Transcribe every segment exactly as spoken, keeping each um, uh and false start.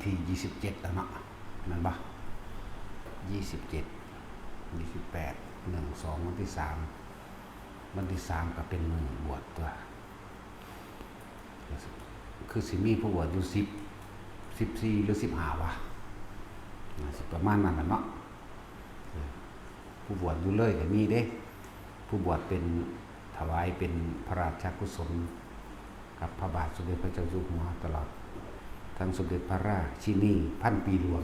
ที่ยี่สิบเจ็ดแล้วเนาะ แม่นบ่ ยี่สิบเจ็ด ยี่สิบแปด หนึ่ง สอง วันที่สาม วันที่สามก็เป็นมื้อบวชตัว คือสิมีผู้บวชอยู่สิบ สิบสี่ หรือสิบห้าวะ น่าสิประมาณนั้นล่ะเนาะ เออ ผู้บวชอยู่เลยก็มีเด้ ผู้บวชเป็น ถวายเป็นพระราชกุศล กับพระบาทสมเด็จพระเจ้าอยู่หัว ตลอดทั้งสมเด็จพระราชินีพันปีหลวง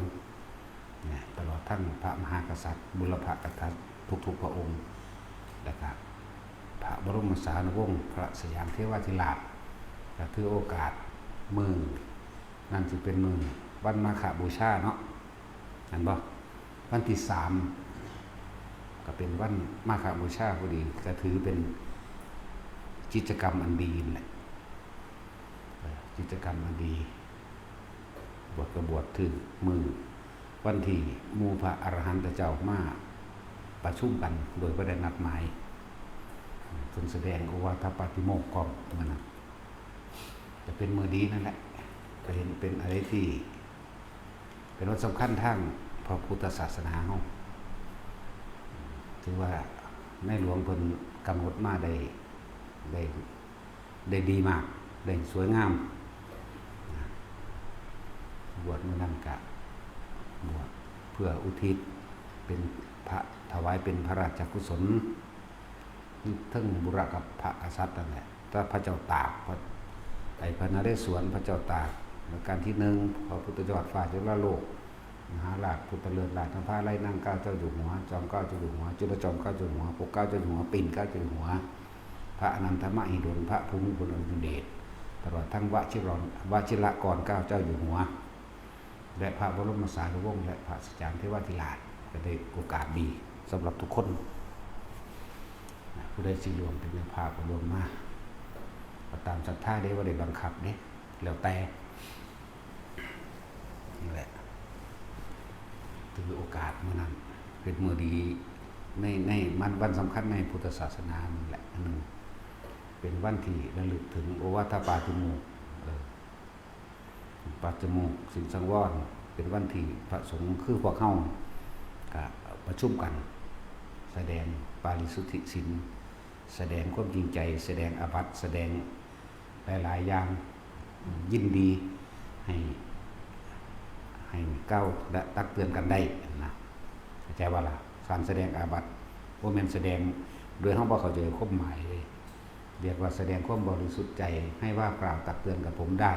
เนี่ย ตลอดทั้งพระมหากษัตริย์ บุรพกษัตริย์ทุกๆพระองค์ แล้วก็พระบรมสารีวงศ์ พระสยามเทวาธิราช ก็ถือโอกาสมื้อ นั่นสิเป็นมื้อวันมาฆบูชาเนาะ แม่นบ่ วันที่สาม ก็เป็นวันมาฆบูชาพอดี ก็ถือเป็นกิจกรรมอันดีนั่นแหละ เออ กิจกรรมอันดี บวชก็บวชถือมื้อวันที่หมู่พระอรหันตเจ้ามาประชุมกันโดยบ่ได้นัดหมาย เพิ่นแสดงโอวาทปาติโมกข์พร้อมมื้อนั้น จะเป็นมื้อดีนั่นแหละ ก็เห็นเป็นอะไรที่ เป็นวันสำคัญทางพระพุทธศาสนาเฮา ถือว่าในหลวงเพิ่นกำหนดมาได้ ได้ ได้ดีมาก ได้สวยงาม บวชมื้อนั้นก็บวชเพื่ออุทิศเป็นพระ ถวายเป็นพระราชกุศล อยู่เทิงบุรพกษัตริย์นั่นแหละ แต่พระเจ้าตาก พระ ไอ้พระนเรศวร พระเจ้าตาก รัชกาลที่หนึ่ง พระพุทธยอดฟ้าจุฬาโลก มหาราชพุทธเลิศราชนภาลัยนั่งเกล้าเจ้าอยู่หัว จอมเกล้าเจ้าอยู่หัว จุลจอมเกล้าเจ้าอยู่หัว ปกเกล้าเจ้าอยู่หัว ปิ่นเกล้าเจ้าอยู่หัว พระอนันทมหิดล พระภูมิพลอดุลยเดช ตลอดทั้งวชิรร วชิรกรเกล้าเจ้าอยู่หัว และพระบรมสารีวงศ์ และพระสยามเทวาธิราช ก็ได้โอกาสดีสำหรับทุกคน ผู้ใดสิร่วมเป็นเจ้าภาพก็ร่วมมา ก็ตามศรัทธาเด้ บ่ได้บังคับเด้ แล้วแต่ นั่นแหละ ถือโอกาสมื้อนั้น เป็นมื้อดี ใน ในมันวันสำคัญในพุทธศาสนานั่นแหละ อันหนึ่ง เป็นวันที่ระลึกถึงโอวาทปาติโมกข์ เออ ปาติโมกข์ ศีลสังวร เป็นวันที่พระสงฆ์คือพวกเฮาก็ประชุมกัน แสดงปาริสุทธิศีล แสดงความจริงใจ แสดงอาบัติ แสดงหลายๆอย่าง ยินดีให้ ให้กล่าวและตักเตือนกันได้นะ เข้าใจบ่ล่ะ การแสดงอาบัติ บ่แม่นแสดงโดยเฮาบ่เข้าใจความหมายเลย เรียกว่าแสดงความบริสุทธิ์ใจ ให้ว่ากล่าวตักเตือนกับผมได้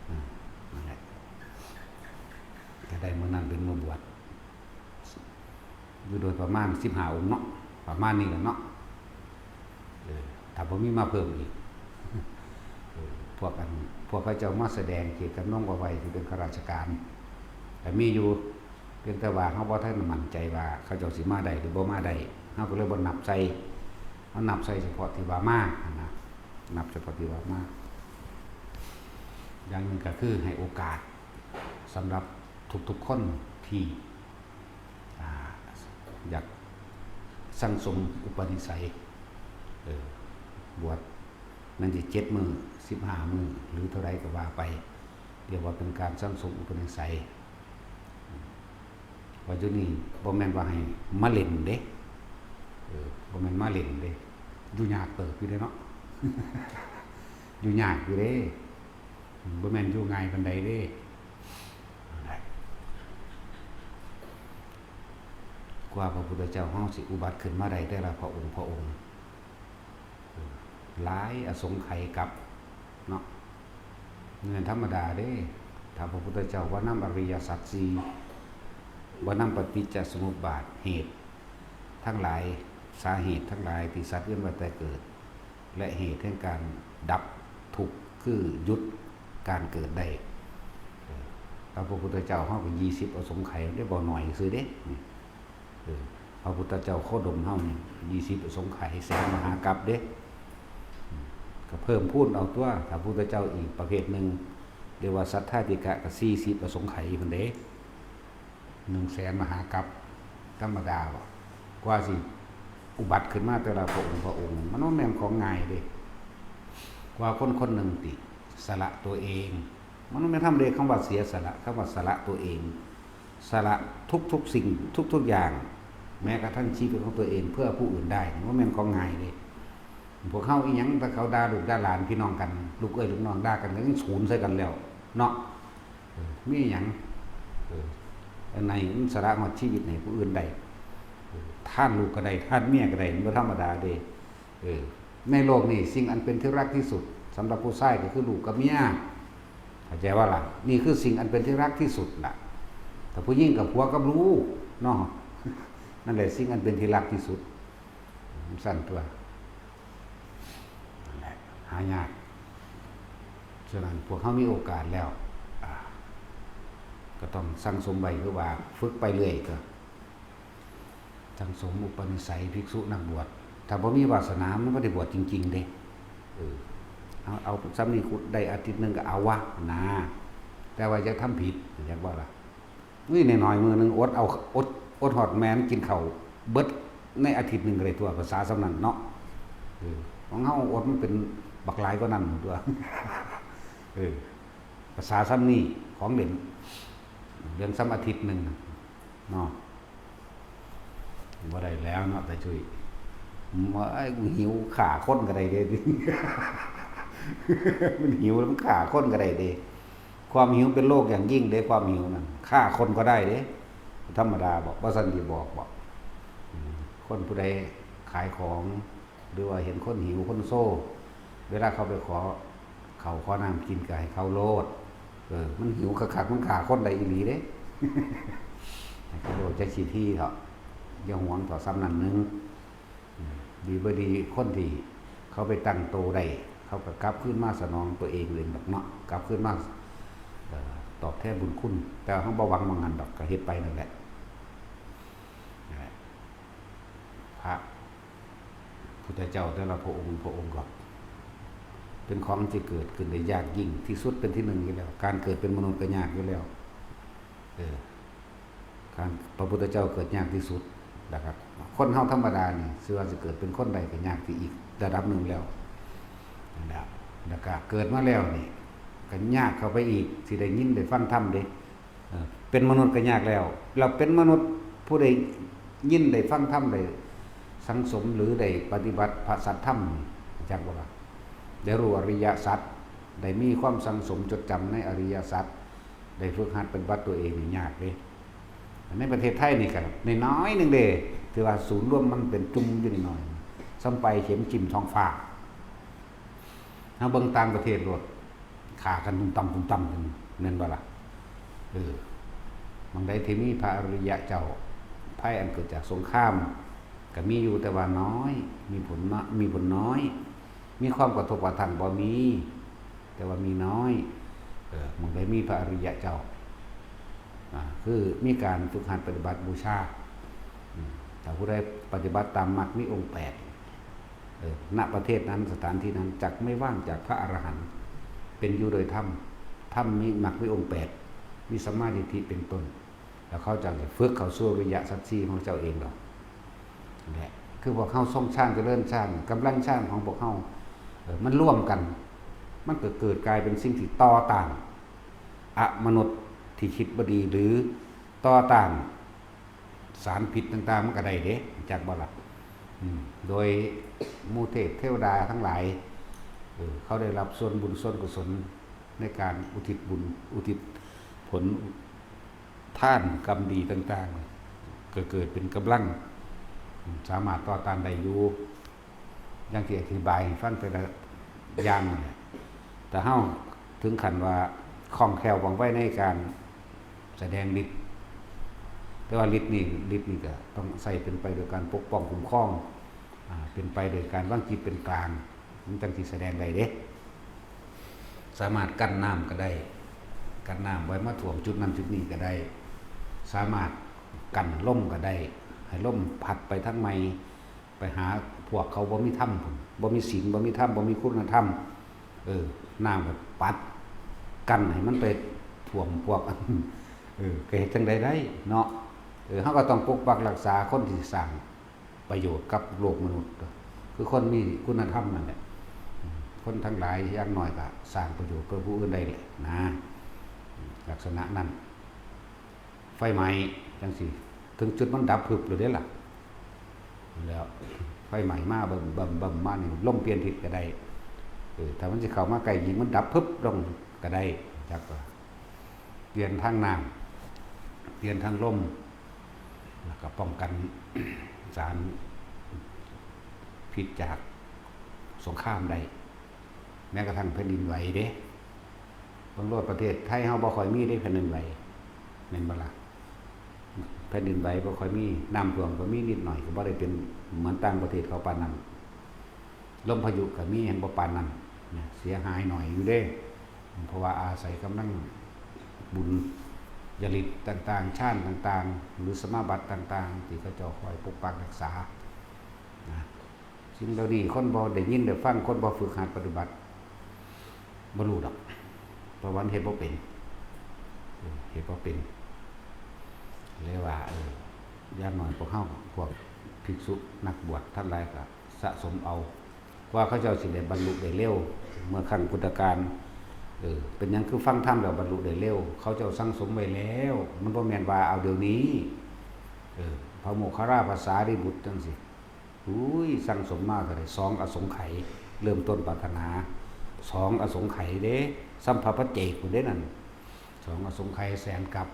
อ่า นั่นแหละ ก็ได้มื้อนั้นเป็นมื้อบวช อยู่โดยประมาณสิบห้าองค์เนาะ ประมาณนี้แหละเนาะ เออ ถ้าบ่มีมาเพิ่มอีก เออ พวกอัน พวกเขาเจ้ามาแสดงเจตจำนงเอาไว้ที่เป็นข้าราชการ แต่มีอยู่ เพียงแต่ว่าเฮาบ่ทันมั่นใจว่าเขาเจ้าสิมาได้หรือบ่มาได้ เฮาก็เลยบ่นับใส่ เฮานับใส่เฉพาะที่ว่ามาหั้นนะ นับเฉพาะที่ว่ามา อย่างหนึ่งก็คือให้โอกาสสำหรับทุกๆคนที่ อ่า อยากสั่งสมอุปนิสัย เออ บวชแม่นสิเจ็ดมื้อ สิบห้ามื้อ หรือเท่าใดก็ว่าไป เรียกว่าเป็นการสั่งสมอุปนิสัย ว่าอยู่นี่บ่แม่นว่าให้มาเล่นเด้ เออ บ่แม่นมาเล่นเด้ อยู่ยากเติบอยู่เด้เนาะ อยู่ยากอยู่เด้ บ่แม่นอยู่ง่ายปานใดเด้ กว่าพระพุทธเจ้าเฮาสิอุบัติขึ้นมาได้แต่ละพระองค์พระองค์ หลายอสงไขยกัปเนาะ เงินธรรมดาเด้ ถ้าพระพุทธเจ้าว่านำอริยสัจสี่ ว่านำปฏิจจสมุปบาท เหตุทั้งหลาย สาเหตุทั้งหลายที่สัตว์เวียนว่ายตายเกิด และเหตุแห่งการดับทุกข์คือหยุดการเกิดได้ เออ พระพุทธเจ้าเฮาก็ยี่สิบอสงไขย ได้บ่น้อยซื่อเด้ เออ พระพุทธเจ้าโคดมเฮานี่ ยี่สิบอสงไขย แสนมหากัปเด้ ก็เพิ่มพูนเอาตัว พระพุทธเจ้าอีกประเภทหนึ่ง เรียกว่าสัทธาธิกะก็สี่สิบอสงไขยพุ้นเด้ หนึ่งแสนมหากัป ธรรมดาบ่ กว่าสิอุบัติขึ้นมาแต่ละพระองค์พระองค์ มันบ่แม่นของง่ายเด้ กว่าคนคนหนึ่งติสละตัวเอง มันบ่แม่นธรรมเด้ คำว่าเสียสละ คำว่าสละตัวเอง สละทุกๆสิ่ง ทุกๆอย่าง แม้กระทั่งชีวิตของตัวเองเพื่อผู้อื่นได้ มันบ่แม่นของง่ายเด้ พวกเฮาอีหยัง ถ้าเขาด่าลูกด่าหลานพี่น้องกัน ลูกเอ้ยลูกน้องด่ากัน ก็ยังสูนใส่กันแล้วเนาะ เออ มีหยัง เออ อันไหนมันสละฮอดชีวิตให้ผู้อื่นได้ เออ ทานลูกก็ได้ ทานเมียก็ได้ มันบ่ธรรมดาเด้ เออ ในโลกนี้สิ่งอันเป็นที่รักที่สุดสำหรับผู้ชายก็คือลูกกับเมีย เข้าใจบ่ล่ะ นี่คือสิ่งอันเป็นที่รักที่สุดล่ะ ถ้าผู้หญิงก็ผัวกับลูกเนาะ นั่นแหละสิ่งอันเป็นที่รักที่สุด มันซั่นตั๊ว นั่นแหละ หายาก ฉะนั้นพวกเฮามีโอกาสแล้ว อ่า ก็ต้องสั่งสมไว้ คือว่าฝึกไปเรื่อยตั๊ว สั่งสมอุปนิสัยภิกษุนักบวช ถ้าบ่มีวาสนามันบ่ได้บวชจริงๆเด้ เออ เอา เอาส่ำนี้ กูได้อาทิตย์หนึ่งก็เอาวะนะ แต่ว่าอย่าทำผิด เข้าใจบ่ล่ะ อุ้ย น้อยๆมื้อหนึ่งอดเอา อด อดฮอดแม่นกินข้าวเบิดในอาทิตย์หนึ่งก็ได้ตั๊ว ภาษาส่ำนั้นเนาะ เออ ของเฮาอดมันเป็นบักหลายกว่านั้นตั๊ว เออ ภาษาส่ำนี้ของเล่น เรื่องส่ำอาทิตย์หนึ่งน่ะเนาะ บ่ได้แล้วเนาะ ตาจุ้ย ว่า "ไอ้ กูหิว ฆ่าคนก็ได้เด้" มันหิวแล้วมันฆ่าคนก็ได้เด้ ความหิวเป็นโรคอย่างยิ่งเด้ ความหิวนั่น ฆ่าคนก็ได้เด้ ธรรมดาบ่ บ่ซั่นสิบอกบ่ อืม คนผู้ใดขายของ หรือว่าเห็นคนหิวคนโซ เวลาเขาไปขอข้าวขอน้ำกินก็ให้เขาโลด เออ มันหิวคักๆ มันฆ่าคนได้อีหลีเด้ ให้เขาโลด อย่าขี้ถี่เถาะ อย่าหวงเถาะ ส่ำนั้นหนึ่ง อืม ดีบ่ดี คนที่เขาไปตั้งโตได้ เขาก็กลับคืนมาสนองตัวเองเองดอกเนาะ กลับคืนมา เอ่อ ตอบแทนบุญคุณ แต่ว่าเฮาบ่หวังหม่องหั้นดอก ก็เฮ็ดไปนั่นแหละ นั่นแหละ พระพุทธเจ้าแต่ละพระองค์ พระองค์ก็เป็นของที่เกิดขึ้นได้ยากยิ่งที่สุดเป็นที่หนึ่งอยู่แล้ว การเกิดเป็นมนุษย์ก็ยากอยู่แล้ว เออ การ พระพุทธเจ้าเกิดยากที่สุดนะครับ คนเฮาธรรมดานี่ สิว่าสิเกิดเป็นคนได้ก็ยากที่อีกระดับหนึ่งแล้ว นั่นแหละ แล้วก็เกิดมาแล้วนี่ ก็ยากเข้าไปอีก สิได้ยินได้ฟังธรรมเด้ เอ่อ เป็นมนุษย์ก็ยากแล้ว แล้วเป็นมนุษย์ผู้ได้ยินได้ฟังธรรม ได้สั่งสมหรือได้ปฏิบัติพระสัทธรรมนี่ จักบ่ล่ะ ได้รู้อริยสัจ ได้มีความสั่งสมจดจำในอริยสัจ ได้ฝึกหัดปฏิบัติตัวเองนี่ยากเด้ ในประเทศไทยนี่ก็น้อยๆหนึ่งเด้ ถือว่าศูนย์รวมมันเป็นจุ่มอยู่น้อยๆ ส่ำปลายเข็มจิ้มท้องฟ้า เฮาเบิ่งต่างประเทศโลด ฆ่ากันตุ้มตั้มตุ้มตั้มกัน แม่นบ่ล่ะ เออ หม่องใดที่มีพระอริยะเจ้า ภัยอันเกิดจากสงคราม ก็มีอยู่แต่ว่าน้อย มีผลน้อย มีผลน้อย มีความกระทบกระทั่งบ่มี แต่ว่ามีน้อย เออ หม่องใดมีพระอริยะเจ้า อ่า คือมีการฝึกหัดปฏิบัติบูชา อืม ถ้าผู้ใดปฏิบัติตามมรรคมีองค์แปด เออ ณ ประเทศนั้น สถานที่นั้นจักไม่ว่างจากพระอรหันต์ เป็นอยู่โดยธรรม ธรรมมีมรรคมีองค์แปด มีสัมมาทิฏฐิเป็นต้น แล้วเขาจะฝึกเข้าสู่อริยสัจสี่ของเจ้าเองดอก นั่นแหละ คือพวกเฮาทรงฌานเจริญฌาน กำลังฌานของพวกเฮา เออ มันร่วมกัน มันก็เกิดกลายเป็นสิ่งที่ต่อต้านอมนุษย์ที่คิดบ่ดี หรือต่อต้านสารพิษต่างๆ มันก็ได้เด้ จักบ่ล่ะ อืม โดยหมู่เทพเทวดาทั้งหลาย เออ เขาได้รับส่วนบุญส่วนกุศลในการอุทิศบุญ อุทิศผลทานกรรมดีต่างๆ ก็เกิดเป็นกำลัง อืม สามารถต่อต้านได้อยู่ อย่างที่อธิบายให้ฟังแต่ละอย่างนั่นแหละ แต่เฮาถึงขั้นว่าคล่องแคล่วว่องไวในการแสดงฤทธิ์ แต่ว่าฤทธิ์นี่ ฤทธิ์นี่ก็ต้องใช้เป็นไปโดยการปกป้องคุ้มครอง อ่า เป็นไปโดยการวางจิตเป็นกลาง มันจั่งสิแสดงได้เด้ สามารถกั้นน้ำก็ได้ กั้นน้ำไว้มาท่วมจุดนั้นจุดนี้ก็ได้ สามารถกั้นลมก็ได้ ให้ลมพัดไปทางใหม่ ไปหาพวกเขาบ่มีธรรมพุ้น บ่มีศีล บ่มีธรรม บ่มีคุณธรรม เออ น้ำก็ปัด กั้นให้มันไปท่วมพวก เออ ก็เฮ็ดจั่งใดได้เนาะ เออ เฮาก็ต้องปกปักรักษาคนที่สร้างประโยชน์กับโลกมนุษย์ คือคนมีคุณธรรมนั่นแหละ คนทั้งหลายอย่างน้อยก็สร้างประโยชน์เพื่อผู้อื่นได้แหละนะ ลักษณะนั้น ไฟไหม้จังซี้ ถึงจุดมันดับพึบเลยเด้ล่ะ แล้วไฟไหม้มาเบิ่มเบิ่มเบิ่มมานี่ ลมเปลี่ยนทิศก็ได้ เออ ถ้ามันสิเข้ามาใกล้ ยิ่งมันดับพึบลงก็ได้ จักว่าเปลี่ยนทางน้ำ เปลี่ยนทางลม แล้วก็ป้องกัน สารพิษจากสงครามได้ แม้กระทั่งแผ่นดินไหวเด้ เบิ่งโลด ประเทศไทยเฮาบ่ค่อยมีเด้แผ่นดินไหว แม่นบ่ล่ะ แผ่นดินไหวบ่ค่อยมี น้ำท่วมก็มีนิดหน่อย ก็บ่ได้เป็นเหมือนต่างประเทศเขาปานนั้น ลมพายุก็มี แฮ่งบ่ปานนั้นนะ เสียหายหน่อยอยู่เด้ เพราะว่าอาศัยกำลังบุญญาฤทธิ์ต่างๆ ฌานต่างๆ หรือสมาบัติต่างๆ ที่เขาเจ้าคอยปกปักรักษานะ สิ่งเหล่านี้คนบ่ได้ยินได้ฟัง คนบ่ฝึกหัดปฏิบัติ บ่รู้ดอก เพราะว่ามันเฮ็ดบ่เป็น เฮ็ดบ่เป็น เลยว่า เออ อย่างน้อยพวกเฮา พวกภิกษุนักบวชทั้งหลายก็สะสมเอา กว่าเขาเจ้าสิได้บรรลุได้เร็ว เมื่อครั้งพุทธกาล เออ เป็นหยังคือฟังธรรมแล้วบรรลุได้เร็ว เขาเจ้าสั่งสมไว้แล้ว มันบ่แม่นว่าเอาเดี๋ยวนี้ เออ พระโมคคัลลาภาษาริบุตรจังซี้ อุ้ย สั่งสมมาเท่าใด สองอสงไขย เริ่มต้นปรารถนา สองอสงไขยเด้ ส่ำพระปัจเจกพุ้นเด้นั่น สองอสงไขยแสนกัป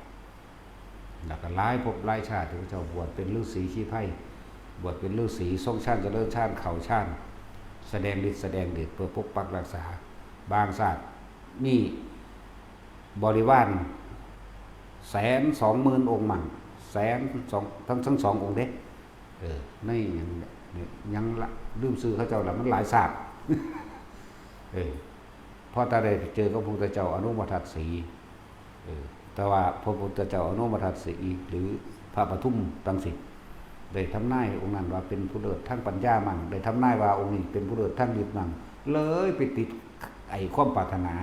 แล้วก็หลายภพหลายชาติที่พระเจ้าบวชเป็นฤๅษีชีไพร บวชเป็นฤๅษีทรงฌานเจริญฌานเข้าฌาน แสดงฤทธิ์แสดงเดชเพื่อปกปักรักษา บางชาติมีบริวารแสนสองหมื่นองค์มั่ง แสนสอง ทั้ง ทั้งสององค์เด้ เออ ในหยัง หยังละ ลืมชื่อเขาเจ้าละ มันหลายชาติ เออ พอแต่ได้ไปเจอกับพระพุทธเจ้าอนุมทัศสี เออ แต่ว่าพระพุทธเจ้าอนุมทัศสี หรือพระปทุมตังสิ ได้ทำนายองค์นั้นว่าเป็นผู้เลิศทางปัญญามั่ง ได้ทำนายว่าองค์นี้เป็นผู้เลิศทางฤทธิ์มั่ง เลยไปติดไอ้ความปรารถนา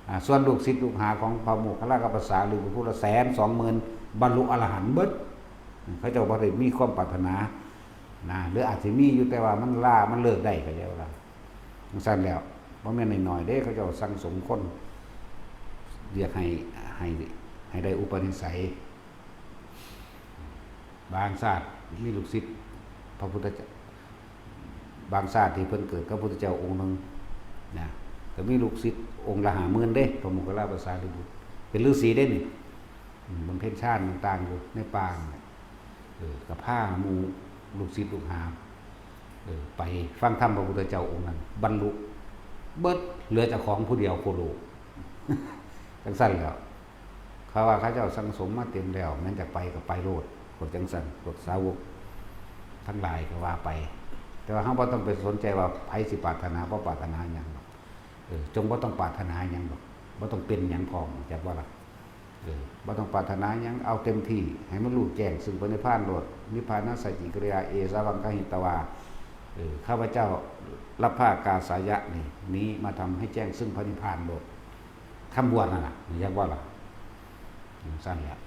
อ่า ส่วนลูกศิษย์ลูกหาของพระโมคคัลลากับภาษาหรือผู้ละแสนสองหมื่น บรรลุอรหันต์เบิด เขาเจ้าบ่ได้มีความปรารถนา นะ หรืออาจสิมีอยู่ แต่ว่ามันลา มันเลิกได้ เขาเจ้าว่าจั่งซั้นแล้ว บ่แม่นน้อยๆเด้ เขาเจ้าสั่งสมคน เรียกให้ ให้ ให้ได้อุปนิสัย บางชาติมีลูกศิษย์พระพุทธเจ้า บางชาติที่เพิ่นเกิดกับพระพุทธเจ้าองค์หนึ่งนะ ก็มีลูกศิษย์องค์ละห้าหมื่นเด้ พระโมคคัลลาภาษาริบุตร เป็นฤๅษีเด้นี่ อืม บำเพ็ญฌานต่างๆอยู่ในป่านั่นแหละ เออ ก็พาหมู่ลูกศิษย์ลูกหา เออ ไปฟังธรรมพระพุทธเจ้าองค์นั้น บรรลุเบิด เหลือเจ้าของผู้เดียวโคโล จั่งซั้นแหล้ว เขาว่าเขาเจ้าสั่งสมมาเต็มแล้ว แม่นอยากไปก็ไปโลด พวกจั่งซั้น พวกสาวกทั้งหลายก็ว่าไป แต่ว่าเราบ่ต้องไปสนใจว่าไผสิปรารถนา บ่ปรารถนาหยังดอก เออ จงบ่ต้องปรารถนาหยังดอก บ่ต้องเป็นหยังพร้อม จักบ่ล่ะ เออ บ่ต้องปรารถนาหยัง เอาเต็มที่ ให้มันรู้แจ้งซึ่งพระนิพพานโลด นิพพานัสสะจิกิริยา เอสาวังคหิตวา เออ ข้าพเจ้ารับผ้ากาสายะนี่ นี้มาทำให้แจ้งซึ่งพระนิพพานโลด คำบวชนั่นน่ะ จักบ่ล่ะ จั่งซั้นแหละ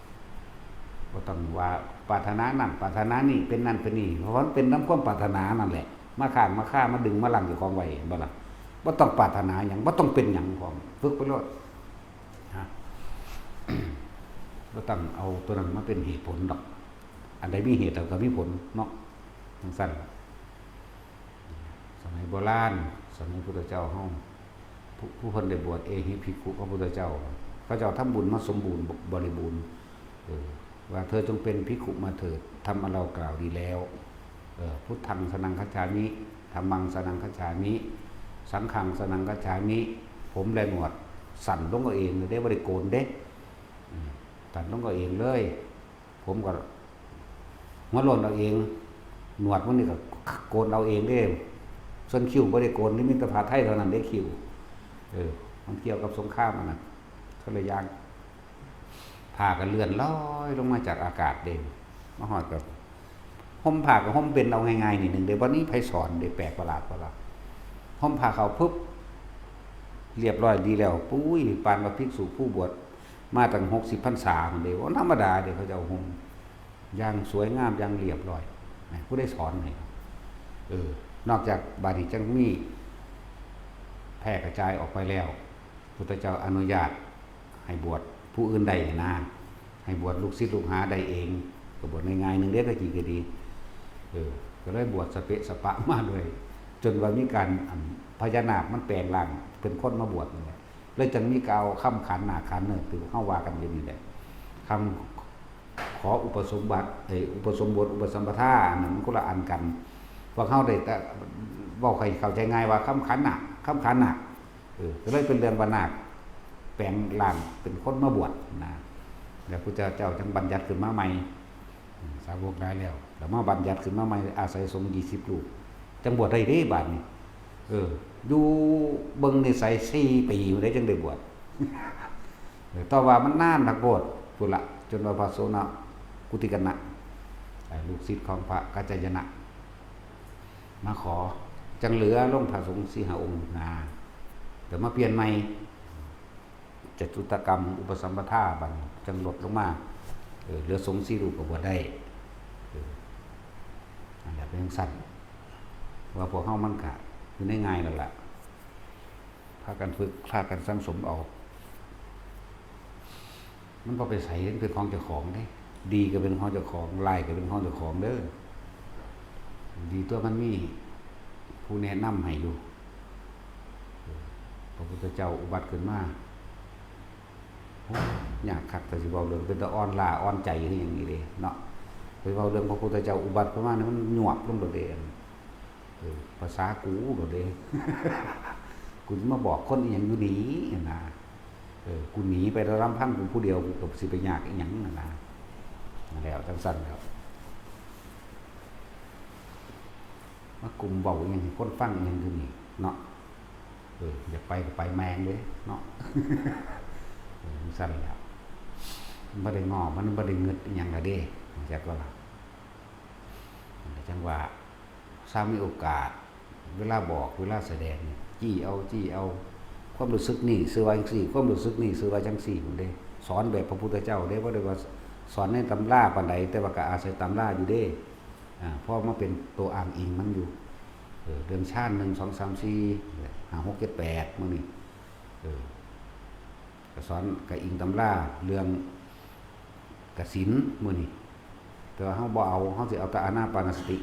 บ่ต้องว่าปรารถนานั่น ปรารถนานี่ เป็นนั่นเป็นนี่ เพราะมันเป็นนำความปรารถนานั่นแหละ มาค้างมาคา มาดึงมารั้งเจ้าของไว้ เห็นบ่ล่ะ บ่ต้องปรารถนาหยัง บ่ต้องเป็นหยังพร้อม ฝึกไปโลด ฮะ บ่ต้องเอาตัวนั้นมาเป็นเหตุผลดอก อันใดมีเหตุแล้วก็มีผลเนาะ จั่งซั้น สมัยโบราณ สมัยพุทธเจ้าเฮา ผู้ ผู้เพิ่นได้บวชเอหิภิกขุกับพุทธเจ้า เขาเจ้าทำบุญมาสมบูรณ์บริบูรณ์ เออ ว่าเธอจงเป็นภิกขุมาเถิด ธรรมอันเรากล่าวดีแล้ว เออ พุทธังสรณังคัจฉามิ ธัมมังสรณังคัจฉามิ สังฆังสรณังคัจฉามิ ผมและหนวดสั้นลงเอาเองเลยเด้ บ่ได้โกนเด้ อืม สั้นลงเอาเองเลย ผมก็หัวโล้นเอาเอง หนวดมันนี่ก็โกนเอาเองเด้ ส่วนคิ้วบ่ได้โกน นี่มีแต่ผ้าไทยเท่านั้นเด้คิ้ว เออ มันเกี่ยวกับสงครามอันนั้น คนละอย่าง ผ้าก็เลื่อนลอยลงมาจากอากาศเด้ มาฮอดก็ห่มผ้าก็ห่มเป็นเอาง่ายๆนี่หนึ่งเด้ บ่มีไผสอนเด้ แปลกประหลาดประหลาด ห่มผ้าเข้าปุ๊บ เรียบร้อยดีแล้ว ปุ้ย ปานว่าภิกษุผู้บวชมาตั้งหกสิบพรรษาพุ้นเด้ บ่ธรรมดาเด้ เขาเจ้าห่มอย่างสวยงาม อย่างเรียบร้อย นะ ผู้ใดสอนให้ เออ นอกจากบาดนี้จั่งมีแพร่กระจายออกไปแล้ว พุทธเจ้าอนุญาตให้บวช ผู้อื่นได้นะ ให้บวชลูกศิษย์ลูกหาได้เอง ก็บวชง่ายๆหนึ่งเด้ ตะกี้ก็ดี เออ ก็เลยบวชสเปะสปะมาเลย จนว่ามีการ อัน พญานาคมันแปลงร่างเป็นคนมาบวชนี่แหละ เลยจังมีกล่าวคำขานนาคขานเนิกที่เฮาว่ากันอยู่นี่แหละ คำขออุปสมบัติ เอ้ย อุปสมบท อุปสัมปทา อันนั้นมันคนละอันกัน พวกเฮาได้แต่เว้าให้เข้าใจง่ายว่าคำขานนาค คำขานนาค เออ ก็เลยเป็นเรื่องว่านาคแปลงร่างเป็นคนมาบวชนะ แล้วพุทธเจ้าจังบัญญัติขึ้นมาใหม่ อืม สาวกหลายแล้ว แล้วมาบัญญัติขึ้นมาใหม่ อาศัยสงฆ์ยี่สิบรูป จังบวชได้เด้บาดนี้ เออ อยู่เบิ่งนิสัยสี่ปีได้จังได้บวช เออ แต่ว่ามันนานคักโพดพุ้นละ จนว่าพระโสณกุติกนะ ไอ้ลูกศิษย์ของพระกัจจายนะ มาขอ จังเหลือลงพระสงฆ์สี่ห้าองค์นา เดี๋ยวมาเปลี่ยนใหม่ จตุตกรรมอุปสัมปทาบัดนี้จังลดลงมา เออ เหลือสงฆ์สี่รูปก็บวชได้ เออ นั่นแหละเป็นจั่งซั้น ว่าพวกเฮามันกะอยู่ในง่ายแล้วล่ะ พากันฝึก พากันสั่งสมเอา มันบ่ไปไส มันเป็นของเจ้าของเด้ ดีก็เป็นของเจ้าของ ร้ายก็เป็นของเจ้าของเด้อ ดีตัวมันมีผู้แนะนำให้อยู่ พระพุทธเจ้าอุบัติขึ้นมา โอ้ ยากคัก แต่สิเว้าเรื่องเป็นตาอ่อนล้าอ่อนใจคือหยังนี่เด้เนาะ ไปเว้าเรื่องพระพุทธเจ้าอุบัติขึ้นมานี่มันหยวบลงโลดเด้ เออ ภาษากูโลดเด้ กูสิมาบอกคนอีหยังอยู่นี่นะ เออ กูหนีไปลำพังกูผู้เดียว กูก็สิไปยากอีหยังนั่นนะ นั่นแหละ จั่งซั้นแล้ว มากุมเว้าอีหยังให้คนฟังอีหยังอยู่นี่เนาะ เออ อยากไปก็ไปแม่งเลยเนาะ เออ จั่งซั้นแล้ว มันบ่ได้ง้อ มันบ่ได้งึดอีหยังละเด้ จักว่าล่ะ จั่งว่า ถ้ามีโอกาส เวลาบอก เวลาแสดงนี่ จี้เอา จี้เอา ความรู้สึกนี่ซื่อว่าจั่งซี้ ความรู้สึกนี่ซื่อว่าจั่งซี้ พุ้นเด้ สอนแบบพระพุทธเจ้าเด้ บ่ได้ว่าสอนในตำราปานใด แต่ว่าก็อาศัยตำราอยู่เด้ อ่า เพราะมาเป็นตัวอ้างอิงมันอยู่ เออ เรื่องฌาน หนึ่ง สอง สาม สี่ ห้า หก เจ็ด แปด มื้อนี้ เออ ก็สอน ก็อิงตำราเรื่องกสิณมื้อนี้ แต่ว่าเฮาบ่เอา เฮาสิเอาแต่อานาปานสติ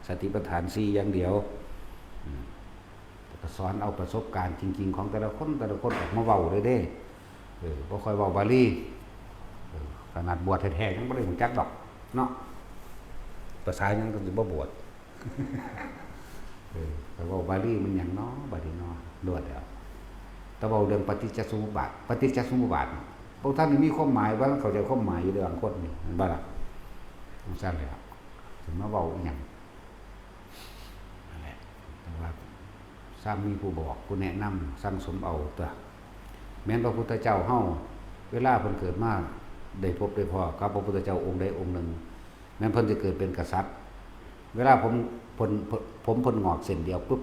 สติปัฏฐานสี่อย่างเดียว อืม ก็สอนเอาประสบการณ์จริงๆของแต่ละคน แต่ละคนออกมาเว้าเลยเด้ เออ บ่ค่อยเว้าบาลี เออ ขนาดบวชแท้ๆยังบ่ได้รู้จักดอกเนาะ ภาษาหยังก็สิบ่บวช เออ แต่เว้าบาลีมันหยังน้อ บาลีน้อ โลดแล้ว แต่เว้าเรื่องปฏิจจสมุปบาท ปฏิจจสมุปบาท พวกท่านนี่มีความหมาย ว่าเข้าใจความหมายอยู่เด้อบางคนนี่ แม่นบ่ล่ะ? จั่งซั้นแหละ สิมาเว้าอีหยัง นั่นแหละ แต่ว่าซ้ำมีผู้บอก ผู้แนะนำ สั่งสมเอาตั๊ว แม่นพระพุทธเจ้าเฮา เวลาเพิ่นเกิดมา ได้พบได้พ้อกับพระพุทธเจ้าองค์ใดองค์หนึ่ง แม่นเพิ่นสิเกิดเป็นกษัตริย์ เวลาผม เพิ่น ผมเพิ่นงอกเส้นเดียวปุ๊บ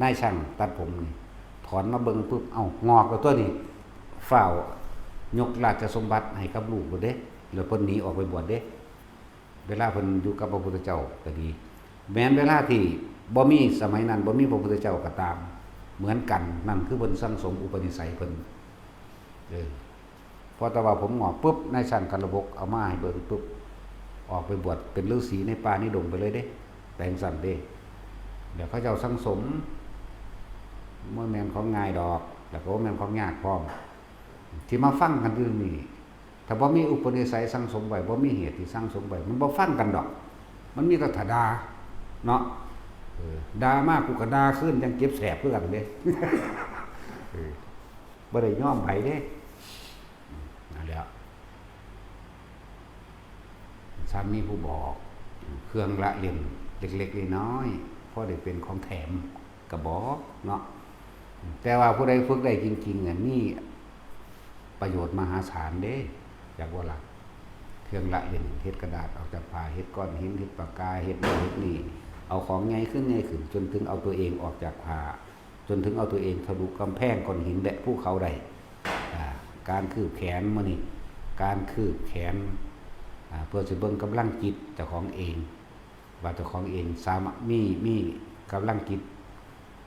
นายช่างตัดผมนี่ ถอนมาเบิ่งปุ๊บ เอ้า งอกแล้วตั๊วนี่ ฟ้าวยกราชสมบัติให้กับลูกโลดเด้ แล้วเพิ่นหนีออกไปบวชเด้ เวลาเพิ่นอยู่กับพระพุทธเจ้าก็ดี แม้นเวลาที่บ่มี สมัยนั้นบ่มีพระพุทธเจ้าก็ตาม เหมือนกัน นั่นคือเพิ่นสั่งสมอุปนิสัยเพิ่น เออ พอแต่ว่าผมงอกปุ๊บ นายช่างกระบกเอามาให้เบิ่งปุ๊บ ออกไปบวชเป็นฤาษีในป่าในดงไปเลยเด้ แปลงสั่นเด้ เดี๋ยวเขาเจ้าสั่งสม บ่แม่นของง่ายดอก แล้วก็บ่แม่นของยากพร้อม ที่มาฟังกันอยู่นี่ ถ้าบ่มีอุปนิสัยสั่งสมไว้ บ่มีเหตุที่สั่งสมไว้ มันบ่ฟังกันดอก มันมีแต่ถ้าด่า เนาะ เออ ด่ามากูก็ด่าคืน จั่งเจ็บแสบคือกันเด้ เออ บ่ได้ยอมไผเด้ นั่นแหละ ซ้ำมีผู้บอก เครื่องละเล่นเล็กๆน้อยๆ พอได้เป็นของแถมก็บอกเนาะ แต่ว่าผู้ใดฝึกได้จริงๆน่ะ มีประโยชน์มหาศาลเด้ จักบ่ล่ะ เครื่องละเล่น เฮ็ดกระดาษออกจากผ้า เฮ็ดก้อนหิน เฮ็ดปากกา เฮ็ดโน่นเฮ็ดนี่ เอาของใหญ่ขึ้นใหญ่ขึ้น จนถึงเอาตัวเองออกจากผ้า จนถึงเอาตัวเองทะลุกำแพงก้อนหินและภูเขาได้ อ่า การคืบแขนมื้อนี้ การคืบแขน อ่า เพื่อสิเบิ่งกำลังจิตเจ้าของเอง ว่าเจ้าของเองสามารถมี มีกำลังจิต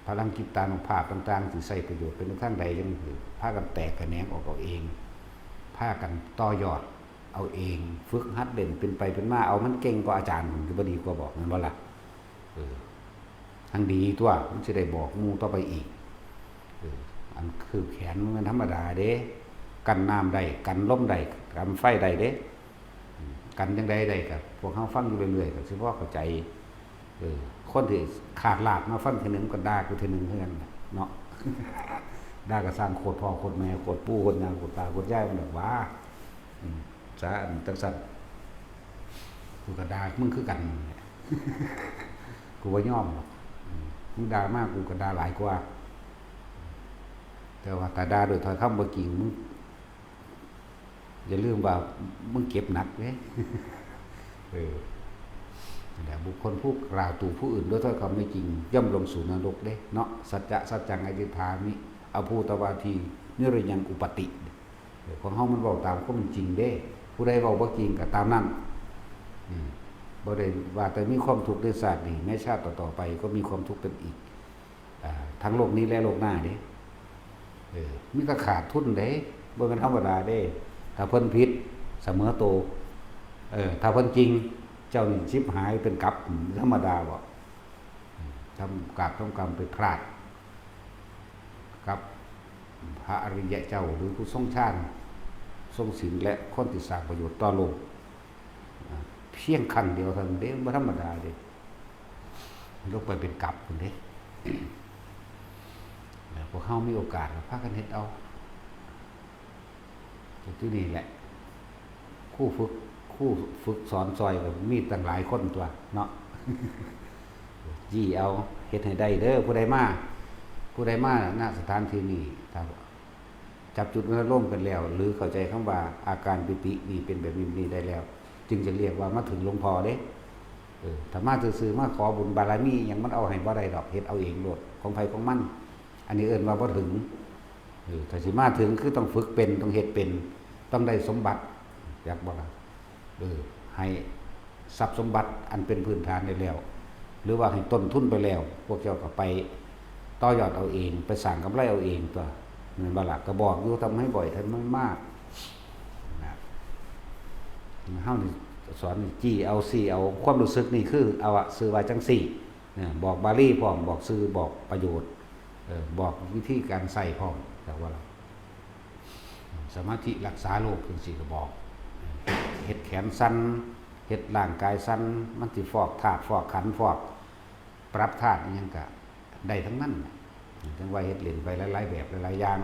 พลังจิตตานุภาพต่างๆ สิใช้ประโยชน์เป็นทางใด จั่งพากันแตกแขนงออกเอาเอง พ พากันต่อยอดเอาเอง ฝึกหัดเล่น เป็นไปเป็นมา เอามันเก่งกว่าอาจารย์ มันสิบ่ดีกว่าบ่ แม่นบ่ล่ะ? เออ ทั้งดีตัว มันสิได้บอกหมู่ต่อไปอีก เออ อันคืบแขนมันธรรมดาเด้ กันน้ำได้ กันลมได้ กันไฟได้เด้ อืม กันจั่งใดได้ก็ พวกเฮาฟังอยู่เรื่อยๆ ก็สิพอเข้าใจ เออ คนที่ขาดลากมาฟังเทื่อหนึ่งก็ด่ากูเทื่อหนึ่งคือกันเนาะ ด่าก็สร้างโคตรพ่อโคตรแม่ โคตรปู่โคตรย่า โคตรตาโคตรยาย มันดอกหว่า อืม ซะ อันจั่งซั้น กูก็ด่ามึงคือกัน กูบ่ยอมหรอก อืม มึงด่ามา กูก็ด่าหลายกว่า แต่ว่าถ้าด่าด้วยถ้อยคำบ่จริง มึง อย่าลืมว่ามึงเจ็บหนักเด้ เออ นั่นแหละ บุคคลผู้กล่าวตู่ผู้อื่นด้วยถ้อยคำไม่จริง ย่อมลงสู่นรกเด้ เนาะ สัจจะสัจจังอทิฏฐามิ อภูตวาที นิรยังอุปัตติ เออ ของเฮามันเว้าตามความจริงเด้ ผู้ใดเว้าบ่จริงก็ตามนั้น อืม บ่ได้ว่าแต่มีความทุกข์ในชาตินี้ ในชาติต่อๆไปก็มีความทุกข์กันอีก อ่า ทั้งโลกนี้และโลกหน้าเด้ เออ มีแต่ขาดทุนเด้ บ่แม่นธรรมดาเด้ ถ้าเพิ่นผิด เสมอโต เออ ถ้าเพิ่นจริง เจ้านี่ชิบหายเป็นกับ ธรรมดาบ่ ทำกราบทำกรรมไปพลาด กับพระอริยะเจ้า หรือผู้ทรงฌาน ทรงศีล และคนที่สร้างประโยชน์ต่อโลก อ่า เพียงครั้งเดียวเท่านั้นเด้ บ่ธรรมดาเด้ ลงไปเป็นกับพุ้นเด้ แล้วพวกเฮามีโอกาสก็พากันเฮ็ดเอา จุดที่นี่แหละ ครูฝึก ครูฝึกสอนซอยก็มีตั้งหลายคนตั๊วเนาะ จี้เอา เฮ็ดให้ได้เด้อ ผู้ใดมา ผู้ใดมา ณ สถานที่นี้ ถ้าจับจุดอารมณ์กันแล้ว หรือเข้าใจคำว่าอาการปีตินี่เป็นแบบนี้ นี่ได้แล้ว จึงจะเรียกว่ามาถึงหลวงพ่อเด้ เออ ถ้ามาซื่อๆ มาขอบุญบารมีอิหยัง มันเอาให้บ่ได้ดอก เฮ็ดเอาเองโลด ของไผของมัน อันนี้เอิ้นว่าบ่ถึง เออ ถ้าสิมาถึงคือต้องฝึกเป็น ต้องเฮ็ดเป็น ต้องได้สมบัติ จักบ่ล่ะ เออ ให้ทรัพย์สมบัติอันเป็นพื้นฐานได้แล้ว หรือว่าให้ต้นทุนไปแล้ว พวกเจ้าก็ไปต่อยอดเอาเอง ไปสร้างกำไรเอาเองตั๊ว แม่นบ่ล่ะ ก็บอกอยู่ ทำให้บ่อย ทำให้มาก นะ เฮานี่สอนนี่จี้เอา ซี้เอา ความรู้สึกนี่คือเอาอะ ซื่อว่าจั่งซี้ เออ บอกบาลีพร้อม บอกซื่อ บอกประโยชน์ เออ บอกวิธีการใช้พร้อม จักว่าล่ะ สมาธิรักษาโรคจั่งซี้ก็บอก เฮ็ดแขนสั่น เฮ็ดร่างกายสั่น มันสิฟอกธาตุ ฟอกขันธ์ ฟอก ปรับธาตุอิหยังก็ได้ทั้งนั้นน่ะ จั่งว่าเฮ็ดเล่นไปหลายๆแบบหลายๆอย่าง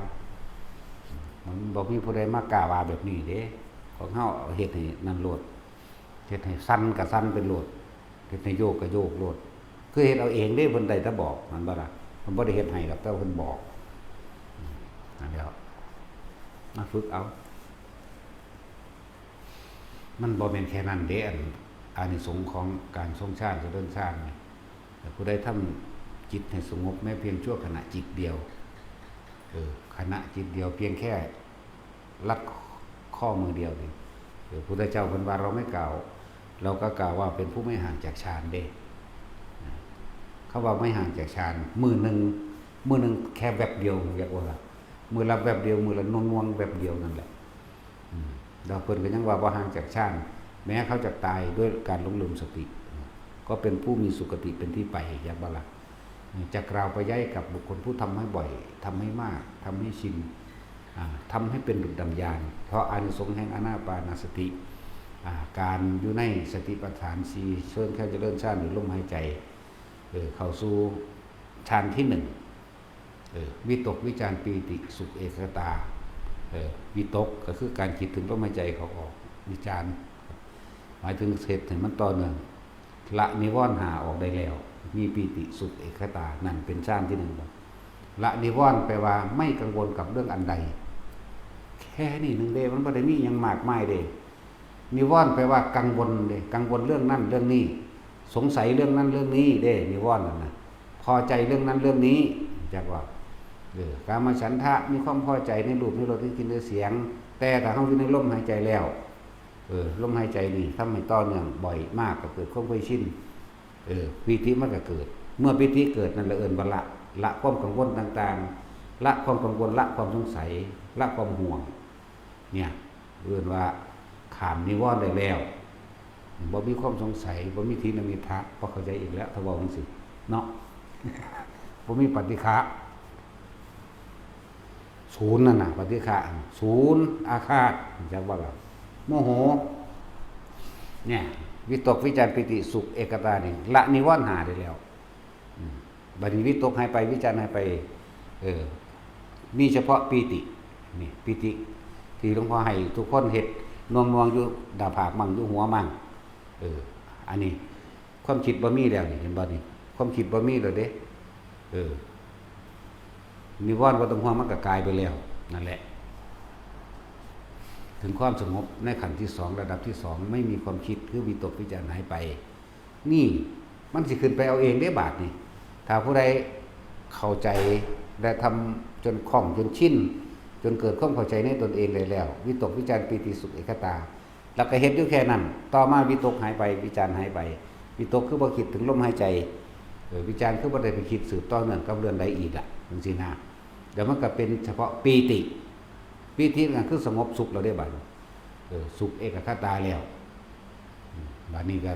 มันบ่มีผู้ใดมากล้าว่าแบบนี้เด้ ของเฮาเอาเฮ็ดให้นั่นโลด เฮ็ดให้สั่นก็สั่นเป็นโลด เฮ็ดให้โยกก็โยกโลด คือเฮ็ดเอาเองเด้ เพิ่นได้แต่บอก แม่นบ่ล่ะ เพิ่นบ่ได้เฮ็ดให้ดอก แต่ว่าเพิ่นบอก นั่นแหละ มาฝึกเอา มันบ่แม่นแค่นั้นเด้ อัน อานิสงส์ของการทรงฌาน เจริญฌานนี่ แต่ผู้ใดทำจิตให้สงบแม้เพียงชั่วขณะจิตเดียว เออ ขณะจิตเดียว เพียงแค่รัดข้อมือเดียวนี่ เออ พุทธเจ้าเพิ่นว่าเราไม่กล่าว เราก็กล่าวว่าเป็นผู้ไม่ห่างจากฌานเด้ นะ คำว่าไม่ห่างจากฌาน มื้อหนึ่ง มื้อหนึ่งแค่แวบเดียว เรียกว่า มื้อละแวบเดียว มื้อละนวลๆแวบเดียวนั่นแหละ อืม แล้วเพิ่นก็ยังว่าบ่ห่างจากฌาน แม้เขาจะตายด้วยการหลงลืมสติ ก็เป็นผู้มีสุคติเป็นที่ไป จักบ่ล่ะ จะกล่าวไปย้ายกับบุคคลผู้ทำให้บ่อย ทำให้มาก ทำให้ชิน อ่า ทำให้เป็นดุจดั่งญาณ เพราะอานิสงส์แห่งอานาปานสติ อ่า การอยู่ในสติปัฏฐานสี่ เชิงแค่เจริญฌานหรือลมหายใจ เออ เข้าสู่ฌานที่หนึ่ง เออ วิตกวิจารปีติสุขเอกคตา เออ วิตกก็คือการคิดถึงลมหายใจเข้าออก วิจาร หมายถึงเฮ็ดให้มันต่อเนื่อง ละนิวรณ์ห้าออกได้แล้ว มีปีติสุขเอกคตา นั่นเป็นฌานที่หนึ่ง ละนิวรณ์แปลว่าไม่กังวลกับเรื่องอันใด แค่นี้หนึ่งเด้ มันบ่ได้มีหยังมากมายเด้ นิวรณ์แปลว่ากังวลเด้ กังวลเรื่องนั้นเรื่องนี้ สงสัยเรื่องนั้นเรื่องนี้เด้ นิวรณ์นั่นน่ะ พอใจเรื่องนั้นเรื่องนี้ จักว่า เออ กามฉันทะ มีความพอใจในรูป ในรส ในกลิ่น ในเสียง แต่ถ้าเฮาอยู่ในลมหายใจแล้ว เออ ลมหายใจนี่ทำให้ต่อเนื่องบ่อยมาก ก็เกิดความเคยชิน เออ ปีติมันก็เกิด เมื่อปีติเกิดนั่นแหละเอิ้นว่าละ ละความกังวลต่างๆ ละความกังวล ละความสงสัย ละความห่วง เนี่ย เอิ้นว่าข้ามนิวรณ์ได้แล้ว บ่มีความสงสัย บ่มีถีนมิทธะ บ่เข้าใจอีกแล้ว ถ้าเว้าจั่งซี้เนาะ บ่มีปฏิฆะ ศูนย์นั่นน่ะ ปฏิฆะ ศูนย์ อาฆาต จักบ่ล่ะ โมโห เนี่ย วิตก วิจาร ปีติ สุข เอกคตา นี่ ละนิวรณ์ห้าได้แล้ว อืม บัดนี้วิตกหายไป วิจารหายไป เออ มีเฉพาะปีติ นี่ ปีติ ที่หลวงพ่อให้ทุกคนเฮ็ด นวงๆ อยู่หน้าผากมั่ง อยู่หัวมั่ง เออ อันนี้ ความคิดบ่มีแล้วนี่ เห็นบ่นี่ ความคิดบ่มีแล้วเด้ เออ นิวรณ์บ่ต้องห่วง มันก็กลายไปแล้ว นั่นแหละ ถึงความสงบในขั้นที่สอง ระดับที่สอง ไม่มีความคิด คือวิตกวิจารหายไป นี่มันสิขึ้นไปเอาเองเด้บาดนี่ ถ้าผู้ใดเข้าใจและทำจนคล่องจนชิน จนเกิดความเข้าใจในตนเองได้แล้ว วิตกวิจารปีติสุขเอกคตา แล้วก็เฮ็ดอยู่แค่นั้น ต่อมาวิตกหายไป วิจารหายไป วิตกคือบ่คิดถึงลมหายใจ เออ วิจารคือบ่ได้ไปคิดสืบต่อเนื่องกับเรื่องใดอีกล่ะ จั่งซี้นะ เดี๋ยวมันก็เป็นเฉพาะปีติ ปีตินั่นคือสงบสุขแล้วเด้บัดนี้ เออ สุขเอกคตาแล้ว อืม บัดนี้ก็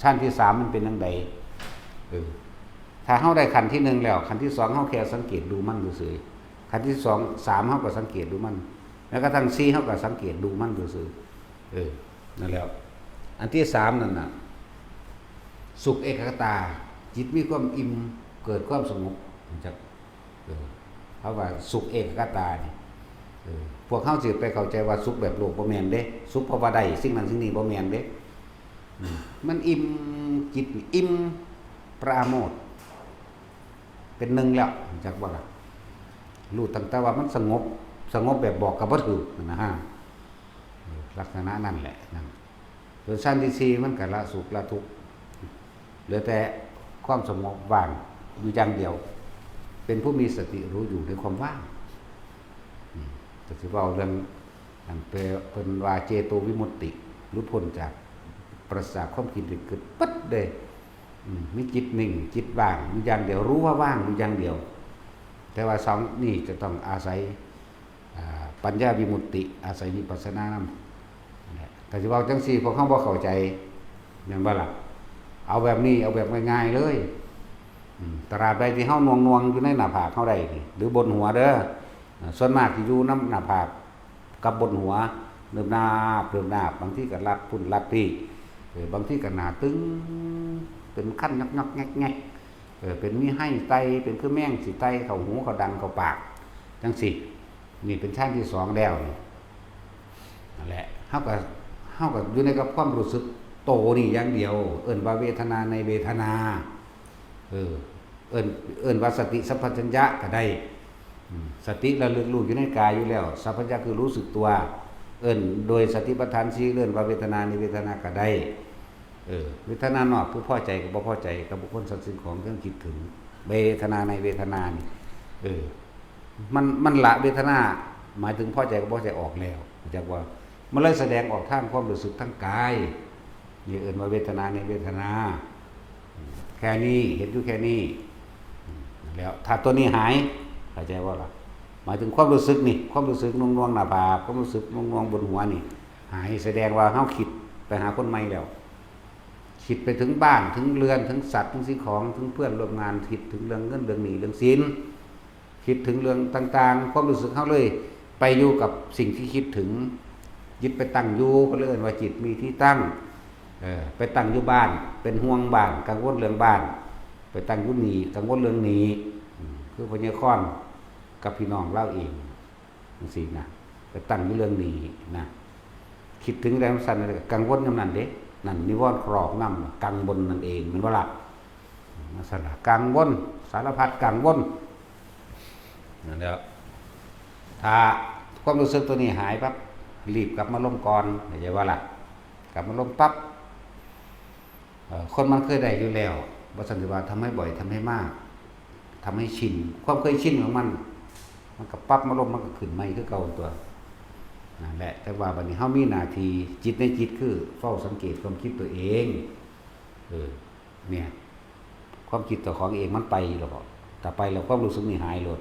ชั้นที่สามมันเป็นจั่งใด เออ ถ้าเฮาได้ขั้นที่หนึ่งแล้ว ขั้นที่สองเฮาแค่สังเกตดูมันซื่อๆ ขั้นที่สอง สามเฮาก็สังเกตดูมัน แม้กระทั่งสี่เฮาก็สังเกตดูมันซื่อๆ เออ นั่นแหละ อันที่สามนั่นน่ะ สุขเอกคตา จิตมีความอิ่ม เกิดความสงบ จัก เออ เขาว่าสุขเอกคตานี่ เออ พวกเฮาสิไปเข้าใจว่าสุขแบบโลกบ่แม่นเด้ สุขเพราะว่าได้สิ่งนั้นสิ่งนี้บ่แม่นเด้ อืม มันอิ่ม จิตนี่อิ่ม ปราโมทย์ เป็นหนึ่งแล้ว จักบ่ล่ะ รู้ตั้งแต่ว่ามันสงบ สงบแบบบอกก็บ่ถูกนะฮะ เออ ลักษณะนั่นแหละ นั่น ส่วนชั้นที่สี่มันก็ละสุขละทุกข์ เหลือแต่ความสงบว่างอยู่อย่างเดียว เป็นผู้มีสติรู้อยู่ในความว่าง อืม ก็สิเว้าเรื่อง อันเป- เพิ่นว่าเจโตวิมุตติ หลุดพ้นจาก ปราศจากความคิดนึกคิดปั๊ดเลย อืม มีจิตนิ่ง จิตว่างอยู่อย่างเดียว รู้ว่าว่างอยู่อย่างเดียว แต่ว่าสองนี่จะต้องอาศัย อ่า ปัญญาวิมุตติ อาศัยวิปัสสนานำ นั่นแหละ ถ้าสิเว้าจั่งซี้ พวกเฮาบ่เข้าใจ แม่นบ่ล่ะ เอาแบบนี้ เอาแบบง่ายๆเลย อืม ตราบใดที่เฮาหน่วงๆอยู่ในหน้าผากเฮาได้นี่ หรือบนหัวเด้อ อ่า ส่วนมากสิอยู่นำหน้าผาก กับบนหัว เริ่มนาบ เริ่มนาบ บางทีก็ลัดพุ้นลัดพี้ เออ บางทีก็หน้าตึง เป็นคันยอกๆแงกๆ เออ เป็นมีไห้ไต เป็นคือแมงสิไตเข้าหูเข้าดังเข้าปาก จั่งซี้ นี่เป็นชั้นที่สองแล้วนี่ นั่นแหละ เฮาก็ เฮาก็อยู่ในกับความรู้สึกโตนี่อย่างเดียว เอิ้นว่าเวทนาในเวทนา เออ เอิ้น เอิ้นว่าสติสัมปชัญญะก็ได้ อืม สติระลึกรู้อยู่ในกายอยู่แล้ว สัมปชัญญะคือรู้สึกตัว เอิ้นโดยสติปัฏฐานสี่ เอิ้นว่าเวทนาในเวทนาก็ได้ เออ เวทนานอก ผู้พอใจกับบ่พอใจ กับบุคคลสัตว์สิ่งของ เครื่องคิดถึง เวทนาในเวทนานี่ เออ มัน มันละเวทนา หมายถึงพอใจกับบ่พอใจออกแล้ว เข้าใจบ่ มันเลยแสดงออกทางความรู้สึกทางกาย นี่เอิ้นว่าเวทนาในเวทนา แค่นี้ เห็นอยู่แค่นี้ แล้วถ้าตัวนี้หาย เข้าใจบ่ล่ะ หมายถึงความรู้สึกนี่ ความรู้สึกหน่วงๆหน้าผาก ความรู้สึกหน่วงๆบนหัวนี่ หาย แสดงว่าเฮาคิดไปหาคนใหม่แล้ว คิดไปถึงบ้าน ถึงเรือน ถึงสัตว์ ถึงสิ่งของ ถึงเพื่อนร่วมงาน คิดถึงเรื่องเงิน เรื่องหนี้ เรื่องสิน คิดถึงเรื่องต่างๆ ความรู้สึกเฮาเลยไปอยู่กับสิ่งที่คิดถึง จิตไปตั้งอยู่ ก็เลยเอิ้นว่าจิตมีที่ตั้ง เออ ไปตั้งอยู่บ้าน เป็นห่วงบ้าน กังวลเรื่องบ้าน ไปตั้งอยู่หนี้ กังวลเรื่องหนี้ อืม คือพญาคอนกับพี่น้องลาวเอง จั่งซี้นะ ไปตั้งอยู่เรื่องหนี้นะ คิดถึงแรงสั่นเลย กังวลนำนั่นเด้ นั่นนิวรณ์ครอบงำ กังวลนั่นเอง แม่นบ่ล่ะ ลักษณะกังวล สารพัดกังวล นั่นแหละ ถ้าความรู้สึกตัวนี้หายปั๊บ รีบกลับมาลมก่อน เข้าใจบ่ล่ะ กลับมาลมปั๊บ เอ่อ คนมันเคยได้อยู่แล้ว บ่ซั้นสิว่าทำให้บ่อย ทำให้มาก ทำให้ชิน ความเคยชินของมัน มันก็ปรับมาลม มันก็ขึ้นใหม่คือเก่าตัว นั่นแหละ แต่ว่าบัดนี้เฮามีหน้าที่ จิตในจิตคือเฝ้าสังเกตความคิดตัวเอง เออ เนี่ย ความคิดเจ้าของเองมันไปแล้วบ่ ถ้าไปแล้วความรู้สึกนี่หายโลด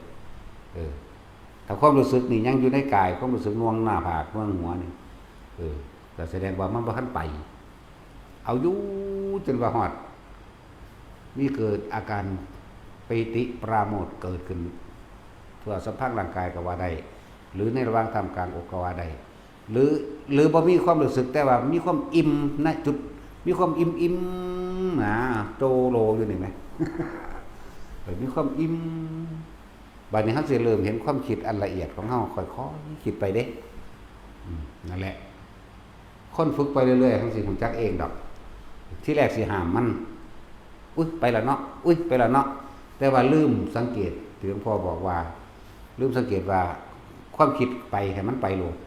เออ ถ้าความรู้สึกนี่ยังอยู่ในกาย ความรู้สึกหน่วงหน้าผาก หน่วงหัวนี่ เออ ก็แสดงว่ามันบ่ทันไป เอาอยู่จนว่าฮอด มีเกิดอาการปีติปราโมทย์เกิดขึ้น ทั่วสะพรังร่างกายก็ว่าได้ หรือในระหว่างท่ามกลางอกก็ว่าได้ หรือ หรือบ่มีความรู้สึก แต่ว่ามีความอิ่ม ณ จุด มีความอิ่มๆ นะ โจโลอยู่นี่แหม เออ มีความอิ่ม บัดนี้เฮาสิเริ่มเห็นความคิดอันละเอียดของเฮา ค่อยๆ คิดไปเด้ อืม นั่นแหละ คนฝึกไปเรื่อยๆ เฮาสิรู้จักเองดอก ทีแรกสิห้ามมัน อุ๊ย ไปแล้วเนาะ อุ๊ย ไปแล้วเนาะ แต่ว่าลืมสังเกต ที่หลวงพ่อบอกว่า ลืมสังเกตว่า ความคิดไปให้มันไปโลด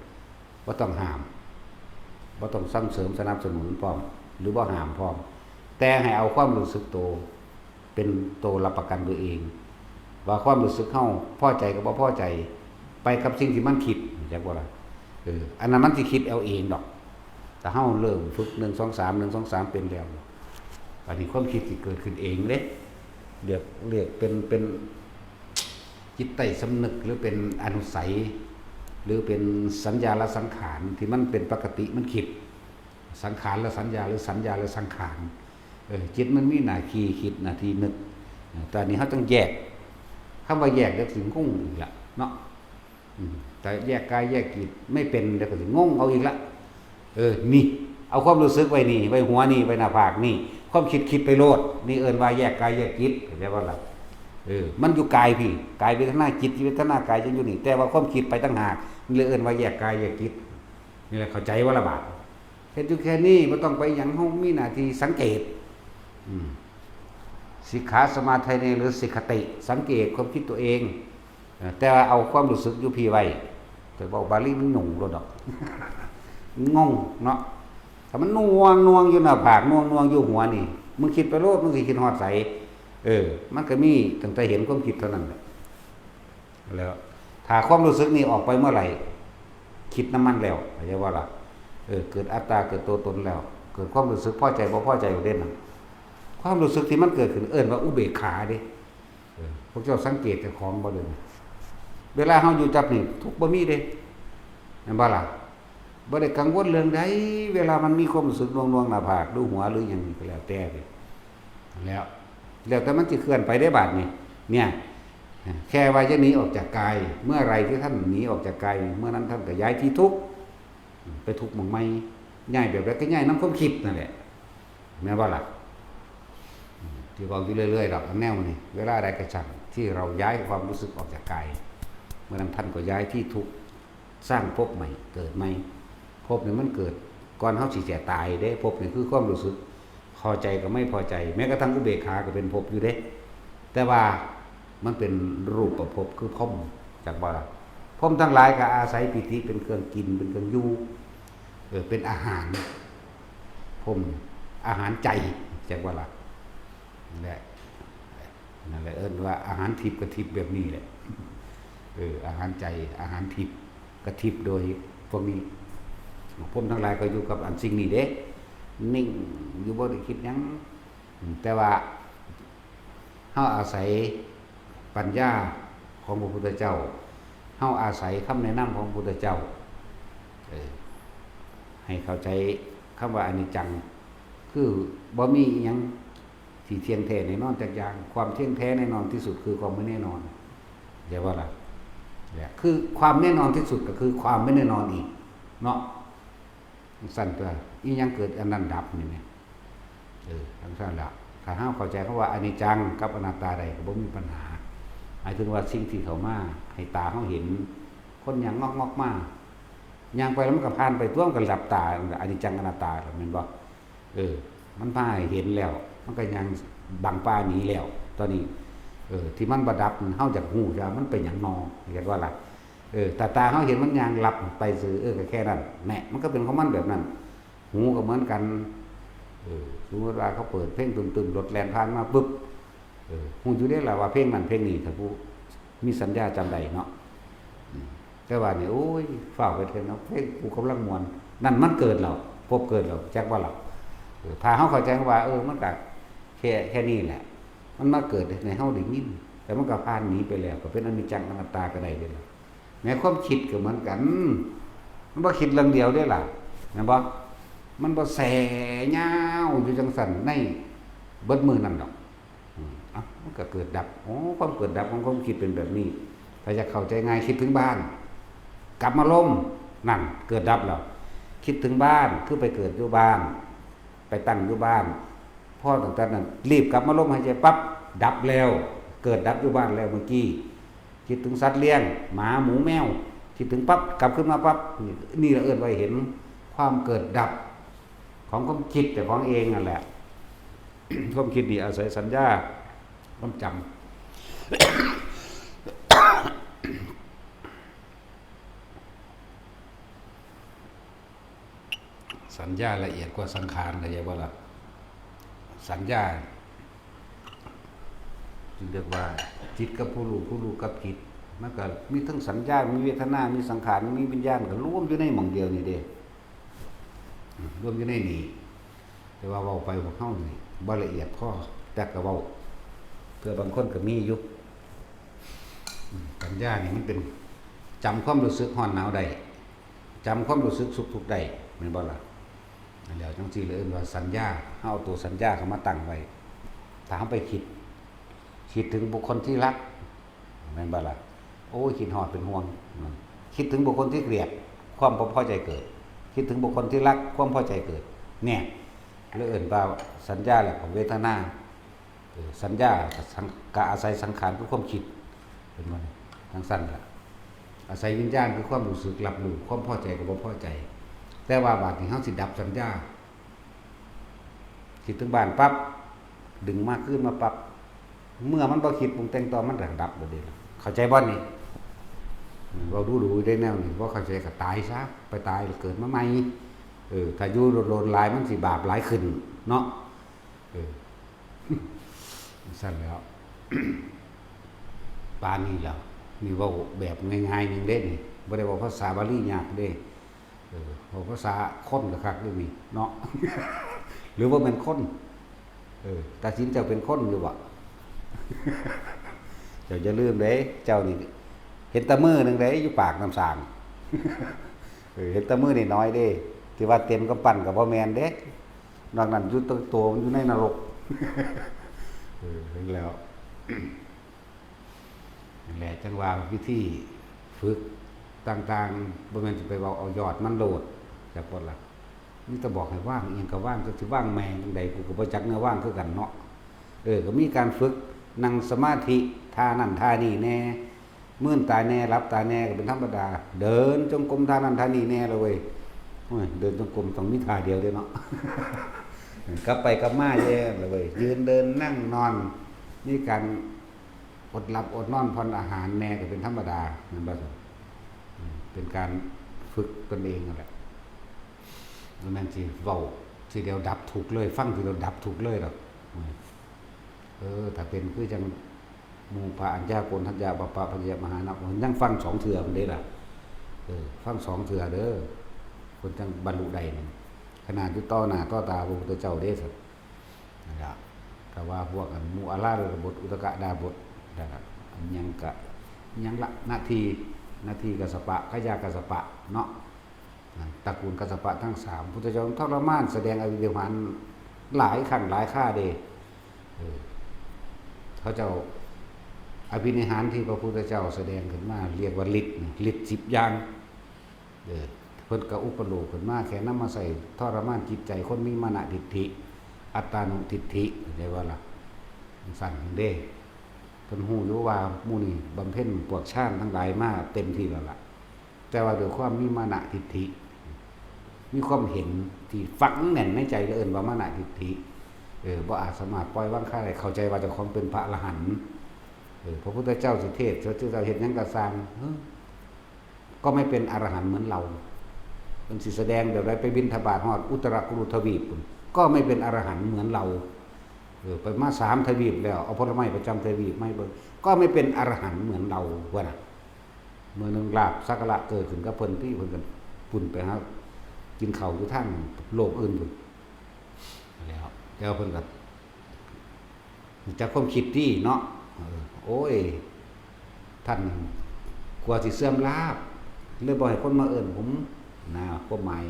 บ่ต้องห้าม บ่ต้องส่งเสริมสนับสนุนพร้อม หรือบ่ห้ามพร้อม แต่ให้เอาความรู้สึกโต เป็นโตรับประกันตัวเอง ว่าความรู้สึกเฮาพอใจกับบ่พอใจ ไปกับสิ่งที่มันคิด จักบ่ล่ะ เออ อันนั้นมันสิคิดเอาเองดอก แต่เฮาเริ่มฝึก หนึ่ง สอง สาม หนึ่ง สอง สาม เป็นแล้ว บัดนี้ความคิดสิเกิดขึ้นเองเด้ เรียก เรียกเป็น เป็นจิตใต้สำนึก หรือเป็นอนุสัย หรือเป็นสัญญาและสังขารที่มันเป็นปกติมันคิด สังขารและสัญญา หรือสัญญาและสังขาร เออ จิตมันมีหน้าที่คิด หน้าที่นึก เออ แต่อันนี้เฮาต้องแยก คำว่าแยกเดี๋ยวสิงงอีกละเนาะ อืม แต่แยกกายแยกจิตไม่เป็นเดี๋ยวก็สิงงเอาอีกละ เออ นี่ เอาความรู้สึกไว้นี่ ไว้หัวนี่ ไว้หน้าผากนี่ ความคิดคิดไปโลด นี่เอิ้นว่าแยกกายแยกจิต เข้าใจบ่ล่ะ เออ มันอยู่กายพี้ กายเวทนา จิตเวทนา กายจั่งอยู่นี่ แต่ว่าความคิดไปต่างหาก นี่เลยเอิ้นว่าแยกกายแยกจิต นี่แหละ เข้าใจบ่ล่ะบาด เฮ็ดอยู่แค่นี้ บ่ต้องไปหยัง เฮามีหน้าที่สังเกต อืม สิกขาสมาทาน หรือสิกขติ สังเกตความคิดตัวเอง เอ่อ แต่ว่าเอาความรู้สึกอยู่พี้ไว้ แต่เว้าบาลีมันหยุ่งโลดดอก งงเนาะ ถ้ามันหน่วงหน่วงอยู่หน้าผาก หน่วงหน่วงอยู่หัวนี่ มึงคิดไปโลด มึงสิคิดฮอดไส เออ มันก็มีตั้งแต่เห็นความคิดเท่านั้นแหละ แล้วถ้าความรู้สึกนี่ออกไปเมื่อไหร่ คิดนำมันแล้ว เข้าใจบ่ล่ะ เออ เกิดอัตตา เกิดตัวตนแล้ว เกิดความรู้สึกพอใจบ่พอใจอยู่เด่นน่ะ ความรู้สึกที่มันเกิดขึ้นเอิ้นว่าอุเบกขาเด้ เออ พวกเจ้าสังเกตเจ้าของบ่เด้ เวลาเฮาอยู่จับนี่ ทุกข์บ่มีเด้ แม่นบ่ล่ะ บ่ได้กังวลเรื่องใด เวลามันมีความรู้สึกหน่วงๆ หน้าผาก หรือหัว หรือหยังนี่ก็แล้วแต่เด้ แล้ว แล้วแต่มันสิเคลื่อนไปได้บาดนี่ เนี่ย แค่ว่าจะหนีออกจากกาย เมื่อไหร่ที่ท่านหนีออกจากกาย เมื่อนั้นท่านก็ย้ายที่ทุกข์ ไปทุกข์หม่องใหม่ ย้ายแบบใดก็ย้ายนำความคิดนั่นแหละ แม่นบ่ล่ะ ที่เว้าอยู่เรื่อยๆ ดอก อันแนวนี้ เวลาใดก็ช่าง ที่เราย้ายความรู้สึกออกจากกาย เมื่อนั้นท่านก็ย้ายที่ทุกข์ สร้างภพใหม่ เกิดใหม่ ภพนี่มันเกิด ก่อนเฮาสิจะตายเด้ ภพนี่คือความรู้สึก พอใจกับไม่พอใจ แม้กระทั่งอุเบกขาก็เป็นภพอยู่เด้ แต่ว่ามันเป็นรูปประภพ คือพรหม จักบ่ล่ะ พรหมทั้งหลายก็อาศัยปีติเป็นเครื่องกิน เป็นเครื่องอยู่ เออ เป็นอาหาร พรหม อาหารใจ จักบ่ล่ะ นั่นแหละ นั่นแหละ เอิ้นว่าอาหารทิพย์ก็ทิพย์แบบนี้แหละ เออ อาหารใจ อาหารทิพย์ก็ทิพย์โดยพวกนี้ พรหมทั้งหลายก็อยู่กับอันสิ่งนี้เด้ นิ่ง อยู่บ่ได้คิดหยัง อืม แต่ว่าเฮาอาศัยปัญญาของพระพุทธเจ้า เฮาอาศัยคำแนะนำของพระพุทธเจ้า เออ ให้เข้าใจคำว่าอนิจจัง คือบ่มีอิหยังที่เที่ยงแท้แน่นอนจักอย่าง ความเที่ยงแท้แน่นอนที่สุดคือความไม่แน่นอน เข้าใจบ่ล่ะ เนี่ย คือความแน่นอนที่สุดก็คือความไม่แน่นอนอีก เนาะ จั่งซั้นตั๊ว อิหยังเกิดอันนั้นดับนี่แหม เออ จั่งซั้นล่ะ ถ้าเฮาเข้าใจคำว่าอนิจจังกับอนัตตาได้ก็บ่มีปัญหา หมายถึงว่าสิ่งที่เข้ามาให้ตาเฮาเห็น คนย่างงอกๆ มา ย่างไปแล้วมันก็ผ่านไปตั๊ว มันก็หลับตา อนิจจังอนัตตาล่ะ แม่นบ่ เออ มันพาให้เห็นแล้ว มันก็ย่างบังปาหนีแล้ว ตอนนี้ เออ ที่มันบ่ดับ เฮาอยากฮู้ว่ามันเป็นหยังนอ เห็นบ่ล่ะ เออ แต่ตาเฮาเห็นมันย่างลับไปซื่อ เออ ก็แค่นั้นแหละ มันก็เป็นของมันแบบนั้น หูก็เหมือนกัน เออ สมมุติว่าเขาเปิดเพลงตึมๆ รถแล่นผ่านมาปุ๊บ เออ ฮู้อยู่เด้ล่ะว่าเพลงนั้นเพลงนี้ ถ้าผู้มีสัญญาจำได้เนาะ อืม แต่ว่านี่ โอ้ย ฟ้าวไปเถิดเนาะ เพลงกูกำลังม่วน นั่นมันเกิดแล้ว ภพเกิดแล้ว จักบ่ล่ะ เออ ถ้าเฮาเข้าใจว่า เออ มันก็แค่ แค่นี้แหละ มันมาเกิดให้เฮาได้ยิน แต่มันก็ผ่านหนีไปแล้ว ก็เป็นอนิจจังอนัตตาก็ได้เด้ล่ะ แม้ความคิดก็เหมือนกัน มันบ่คิดเรื่องเดียวเด้ล่ะ แม่นบ่ มันบ่แส่ยาวอยู่จังซั่นในเบิดมื้อนั่นดอก อืม เอ้า มันก็เกิดดับ โอ้ ความเกิดดับของความคิดเป็นแบบนี้ ถ้าอยากเข้าใจง่าย คิดถึงบ้าน กลับมาลม นั่น เกิดดับแล้ว คิดถึงบ้าน คือไปเกิดอยู่บ้าน ไปตั้งอยู่บ้าน พอตั้งแต่นั้น รีบกลับมาลมหายใจปั๊บ ดับแล้ว เกิดดับอยู่บ้านแล้วเมื่อกี้ คิดถึงสัตว์เลี้ยง หมา หมู แมว คิดถึงปั๊บ กลับขึ้นมาปั๊บ นี่ นี่เราเอิ้นว่าเห็นความเกิดดับของความคิดแต่ของเองนั่นแหละ ความคิดนี่อาศัยสัญญา ความจำ สัญญาละเอียดกว่าสังขาร เข้าใจบ่ล่ะ สัญญา จึงเรียกว่าจิตกับผู้รู้ ผู้รู้กับจิต มันก็มีทั้งสัญญา มีเวทนา มีสังขาร มีวิญญาณ ก็รวมอยู่ในหม่องเดียวนี่เด้ รวมอยู่ในนี่ แต่ว่าเว้าไปพวกเฮานี่บ่ละเอียดพอ แต่ก็เว้า เพื่อบางคนก็มีอยู่ อืม สัญญานี่มันเป็น จำความรู้สึกร้อนหนาวได้ จำความรู้สึกสุขทุกข์ได้ แม่นบ่ล่ะ นั่นแหละ จังซี่เลยเอิ้นว่าสัญญา เฮาเอาตัวสัญญาเข้ามาตั้งไว้ ถ้าเฮาไปคิด คิดถึงบุคคลที่รัก แม่นบ่ล่ะ โอ้ย คิดฮอดเป็นห่วง คิดถึงบุคคลที่เกลียด ความบ่พอใจเกิด คิดถึงบุคคลที่รัก ความพอใจเกิด เนี่ย เลยเอิ้นว่าสัญญาและเวทนา เออ สัญญาก็สัง ก็อาศัยสังขารคือความคิด เห็นบ่นี่ จังซั่นล่ะ อาศัยวิญญาณคือความรู้สึกรับรู้ ความพอใจกับบ่พอใจ แต่ว่าบาดนี้เฮาสิดับสัญญา คิดถึงบ้านปั๊บ ดึงมาคืนมาปั๊บ เมื่อมันบ่คิดปรุงแต่งต่อ มันก็ดับโดดเด่น เข้าใจบ่นี่ อืม เว้าดูๆ ได้แนวนี้ บ่เข้าใจก็ตายซะ ไปตายแล้วเกิดมาใหม่ เออ ถ้าอยู่โดนๆ หลาย มันสิบาปหลายขึ้นเนาะ เออ ซั่นแหล้ว ปานนี้แหล้ว นี่เว้าแบบง่ายๆ หนึ่งเด้นี่ บ่ได้เว้าภาษาบาลียากเด้ เออ เว้าภาษาคนก็คักเด้นี่เนาะ หรือว่าแม่นคน เออ ตาสินเจ้าเป็นคนอยู่บ่ เจ้าอย่าลืมเด้ เจ้านี่เห็นแต่มือหนึ่งเด้ อยู่ปากน้ำสาง เออ เห็นแต่มือนี่น้อยเด้ ที่ว่าเต็มกำปั้นก็บ่แม่นเด้ นอกนั้นอยู่ตัว ตัวมันอยู่ในนรก เออ นั่นแหล้ว นั่นแหละ จังว่าวิธีฝึกต่างๆ บ่แม่นสิไปเว้าเอายอดมันโลด จักคนละ มีแต่บอกให้วาง อิหยังก็วาง จักสิวางแม่งจั่งใด กูก็บ่จักแนววางคือกันเนาะ เออ ก็มีการฝึกนั่งสมาธิ ท่านั่นท่านี่แน่ มื่นตาแน่ หลับตาแน่ ก็เป็นธรรมดา เดินจงกรมท่านั่นท่านี่แน่ละเว้ย โอ้ย เดินจงกรมต้องมีท่าเดียวเด้เนาะ กลับไปกลับมาแย่ละเว้ย ยืนเดินนั่งนอน มีการอดหลับอดนอนผ่อนอาหารแน่ก็เป็นธรรมดา แม่นบ่ซั่น อืม เป็นการฝึกตนเองนั่นแหละ บ่แม่นสิเว้าทีเดียวดับทุกข์เลย ฟังทีเดียวดับทุกข์เลยดอก อืม เออ ถ้าเป็นคือจั่งหมู่พระอัญญาโกณฑัญญา บัพพะภัญญมหานะ ยังฟังสองเทื่อมันเด้ล่ะ เออ ฟังสองเทื่อเด้อ คนจั่งบรรลุได้นั่น ขนาดอยู่ต่อหน้าต่อตาพระพุทธเจ้าเด้ซั่น นั่นล่ะ แต่ว่าพวกอันหมู่อาราธบท อุทกดาบท นั่นล่ะ อันยังกะ ยังละ นาที นาทีกัสสปะ ขยากัสสปะ เนาะ นั่น ตระกูลกัสสปะทั้งสาม พุทธเจ้าทรมานแสดงอภินิหารหลายครั้งหลายคราเด้ เออ เขาเจ้า อภินิหารที่พระพุทธเจ้าแสดงขึ้นมา เรียกว่าฤทธิ์นี่ ฤทธิ์สิบอย่าง เออ เพิ่นก็อุปโลกขึ้นมา แค่นำมาใส่ทรมานจิตใจคนมีมานะทิฏฐิ อัตตานุทิฏฐิ เข้าใจบ่ล่ะ จั่งซั่นเด้ เพิ่นฮู้อยู่ว่าหมู่นี้บำเพ็ญพวกฌานทั้งหลายมาเต็มที่แล้วล่ะ แต่ว่าด้วยความมีมานะทิฏฐิ มีความเห็นที่ฝังแน่นในใจ เอิ้นว่ามานะทิฏฐิ เออ บ่อาจสามารถปล่อยวางคลายได้ เข้าใจว่าเจ้าของเป็นพระอรหันต์ เออ พระพุทธเจ้าสิเทศน์ พระพุทธเจ้าเฮ็ดหยังก็ซ่าง เออ ก็ไม่เป็นอรหันต์เหมือนเรา เพิ่นสิแสดงแบบใด ไปบิณฑบาตฮอดอุตรกุรุทวีปพุ้น ก็ไม่เป็นอรหันต์เหมือนเรา เออ ไปมาสามทวีปแล้ว เอาผลไม้ประจำทวีปมาให้เบิ่ง ก็ไม่เป็นอรหันต์เหมือนเรา ว่าน่ะ มื้อหนึ่งลาภสักการะเกิดขึ้นกับเพิ่นติ เพิ่นก็ปุ้นไปหากินข้าวอยู่ทางโลกอื่นพุ้น แล้ว แต่ว่าเพิ่นก็ จากความคิดที่เนาะ เออ โอ้ย ท่าน กลัวสิเสื่อมลาภ เลยบ่ให้คนมาเอิ้นผม นะ ความหมาย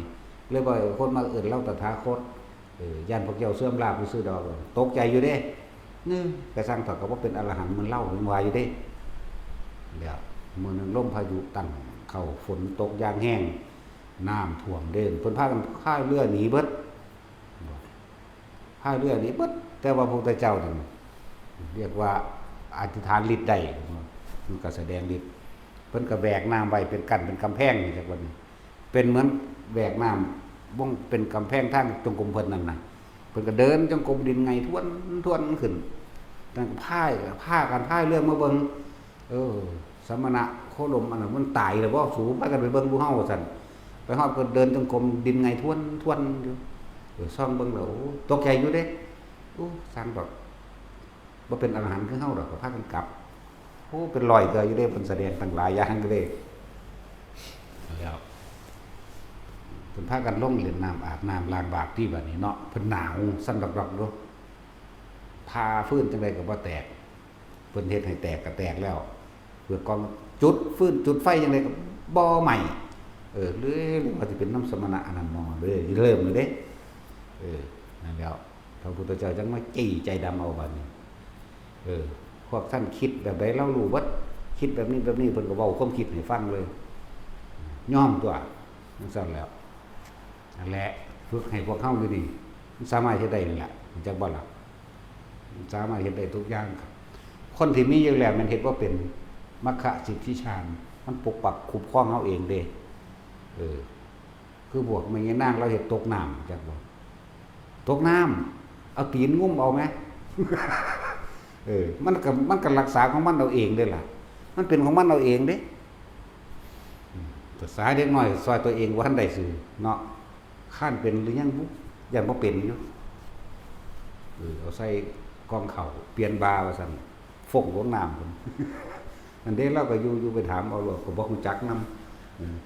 เลยบ่ให้คนมาเอิ้นลาวตถาคต เออ ย่านพวกเจ้าเสื่อมลาภซื่อๆดอก ตกใจอยู่เด้ เอ้อ กะซังเถาะ กะบ่เป็นอรหันต์เหมือนลาว ยังว่าอยู่เด้ แล้วมื้อหนึ่งลมพายุตั้งเข้า ฝนตกอย่างแฮง น้ำท่วมเด้ เพิ่นพากันพายเรือหนีเบิด พายเรือหนีเบิด แต่ว่าพระพุทธเจ้านั่น เรียกว่าอธิษฐานฤทธิ์ได้ มันก็แสดงฤทธิ์ เพิ่นก็แหวกน้ำไว้เป็นกั้นเป็นกำแพงนี่ จักว่านี่ เป็นเหมือนแหวกน้ำ วงเป็นกำแพงทางจงกรมเพิ่นนั่นน่ะ เพิ่นก็เดินจงกรมดินไงท้วนท้วนขึ้น นั่นก็พาย พากันพายเรือมาเบิ่ง เออ สมณะโคดมอันนั้นมันตายแล้วบ่ สู พากันไปเบิ่งดูเฮา ว่าซั่น ไปฮอดก็เดินจงกรมดินไงท้วนท้วนอยู่ เออ ส่องเบิ่งแล้ว โอ้ ตกใจอยู่เด้ โอ้ ซังดอก บ่เป็นอรหันต์คือเฮาดอก ก็พากันกลับ โอ้ เป็นร้อยเทื่ออยู่เด้ เพิ่นแสดงตั้งหลายอย่างอยู่เด้ แล้ว เพิ่นพากันลงเล่นน้ำอาบน้ำล้างบาปติบัดนี้เนาะ เพิ่นหนาวสั่นดอกๆอยู่ ผ่าฟืนจั่งใดก็บ่แตก เพิ่นเฮ็ดให้แตกก็แตกแล้ว เปลือกกอง จุดฟืนจุดไฟจั่งใดก็บ่ไหม้ เออ หรือ หรือว่าสิเป็นนำสมณะอันนั้นหมอ เด้ เริ่มแล้วเด้ เออ นั่นแล้ว พระพุทธเจ้าจั่งมาจี้ใจดำเอาบัดนี้ เออ พวกท่านคิดแบบใดลาวรู้เบิด คิดแบบนี้แบบนี้ เพิ่นก็เว้าความคิดให้ฟังเลย ยอมตั๊ว จั่งซั้นแล้ว นั่นแหละ ฝึกให้พวกเฮาอยู่นี่ มันสามารถเฮ็ดได้นั่นแหละ รู้จักบ่ล่ะ มันสามารถเฮ็ดได้ทุกอย่างครับ คนที่มีอยู่แล้วแม่นเฮ็ดบ่เป็น มัคคะสิทธิฌาน มันปกปักคุ้มครองเฮาเองเด้ เออ คือพวกแม่ยายนางลาวเฮ็ดตกน้ำ จักบ่ ตกน้ำ เอาตีนงุ้มเอาแหม เออ มันก็ มันก็รักษาของมันเอาเองเด้ล่ะ มันเป็นของมันเอาเองเด้ อืม ภาษาเด็กน้อยซ่อยตัวเองบ่ทันได้ซื่อเนาะ คานเป็นหรือยังบุ ย่านบ่เป็นอยู่ เออ เอาใส่กล่องข้าว เปลี่ยนบ่าว่าซั่น ฟงลงน้ำพุ้น นั่นเด้ ลาวก็อยู่ อยู่ไปถามเอาโลด ก็บ่รู้จักนำ เออ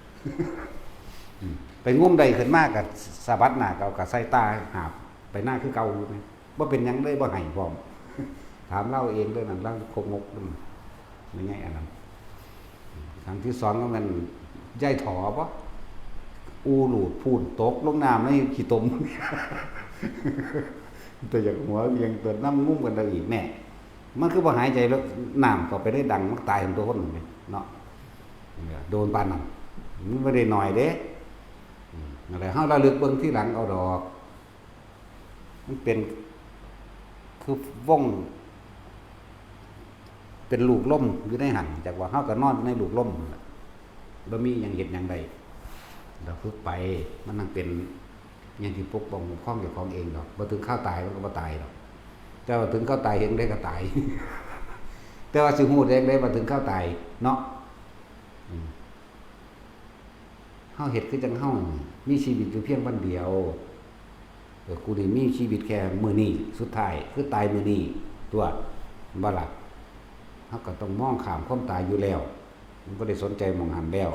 อืม ไปงมได้ขึ้นมาก็สะบัดหน้าก็เอาก็ใส่ตาหาบไปหน้าคือเก่าอยู่แหม บ่เป็นหยังเลย บ่ให้พร้อม ถามลาวเองเด้อนั่น ลาวคกงกนั่น แม่ใหญ่อันนั้น ครั้งที่สองก็แม่นยายถอบ่ อู่หลูดพูนตกลงน้ำในขี้ตม แต่อยากหัวเวียงตัวนำงุ้มกันเอาอีกแน่ มันคือบ่หายใจแล้ว น้ำเข้าไปในดัง มันตายทั้งตัวคนนี่เนาะ โดนปานนั้น มันบ่ได้น้อยเด้ อืม นั่นแหละ เฮาระลึกเบิ่งทีหลังเอาดอก มันเป็น คือวง เป็นลูกลมอยู่ในหั่น จักว่าเฮาก็นอนอยู่ในลูกลมนั่นล่ะ บ่มีหยังเฮ็ดหยังได้ เราฝึกไป มันนั่งเป็นหยังที่ปกป้องคุ้มครองเจ้าของเองดอก บ่ถึงคราวตายมันก็บ่ตายดอก แต่ว่าถึงคราวตายเฮ็ดจั่งใดก็ตาย แต่ว่าสิฮู้ได้จั่งใดว่าถึงคราวตายเนาะ อืม เฮาเฮ็ดคือจั่งเฮานี่ มีชีวิตอยู่เพียงวันเดียว เออ กูนี่มีชีวิตแค่มื้อนี้ สุดท้ายคือตายมื้อนี้ตั๊ว แม่นบ่ล่ะ เฮาก็ต้องมองข้ามความตายอยู่แล้ว มันบ่ได้สนใจหม่องหั้นแล้ว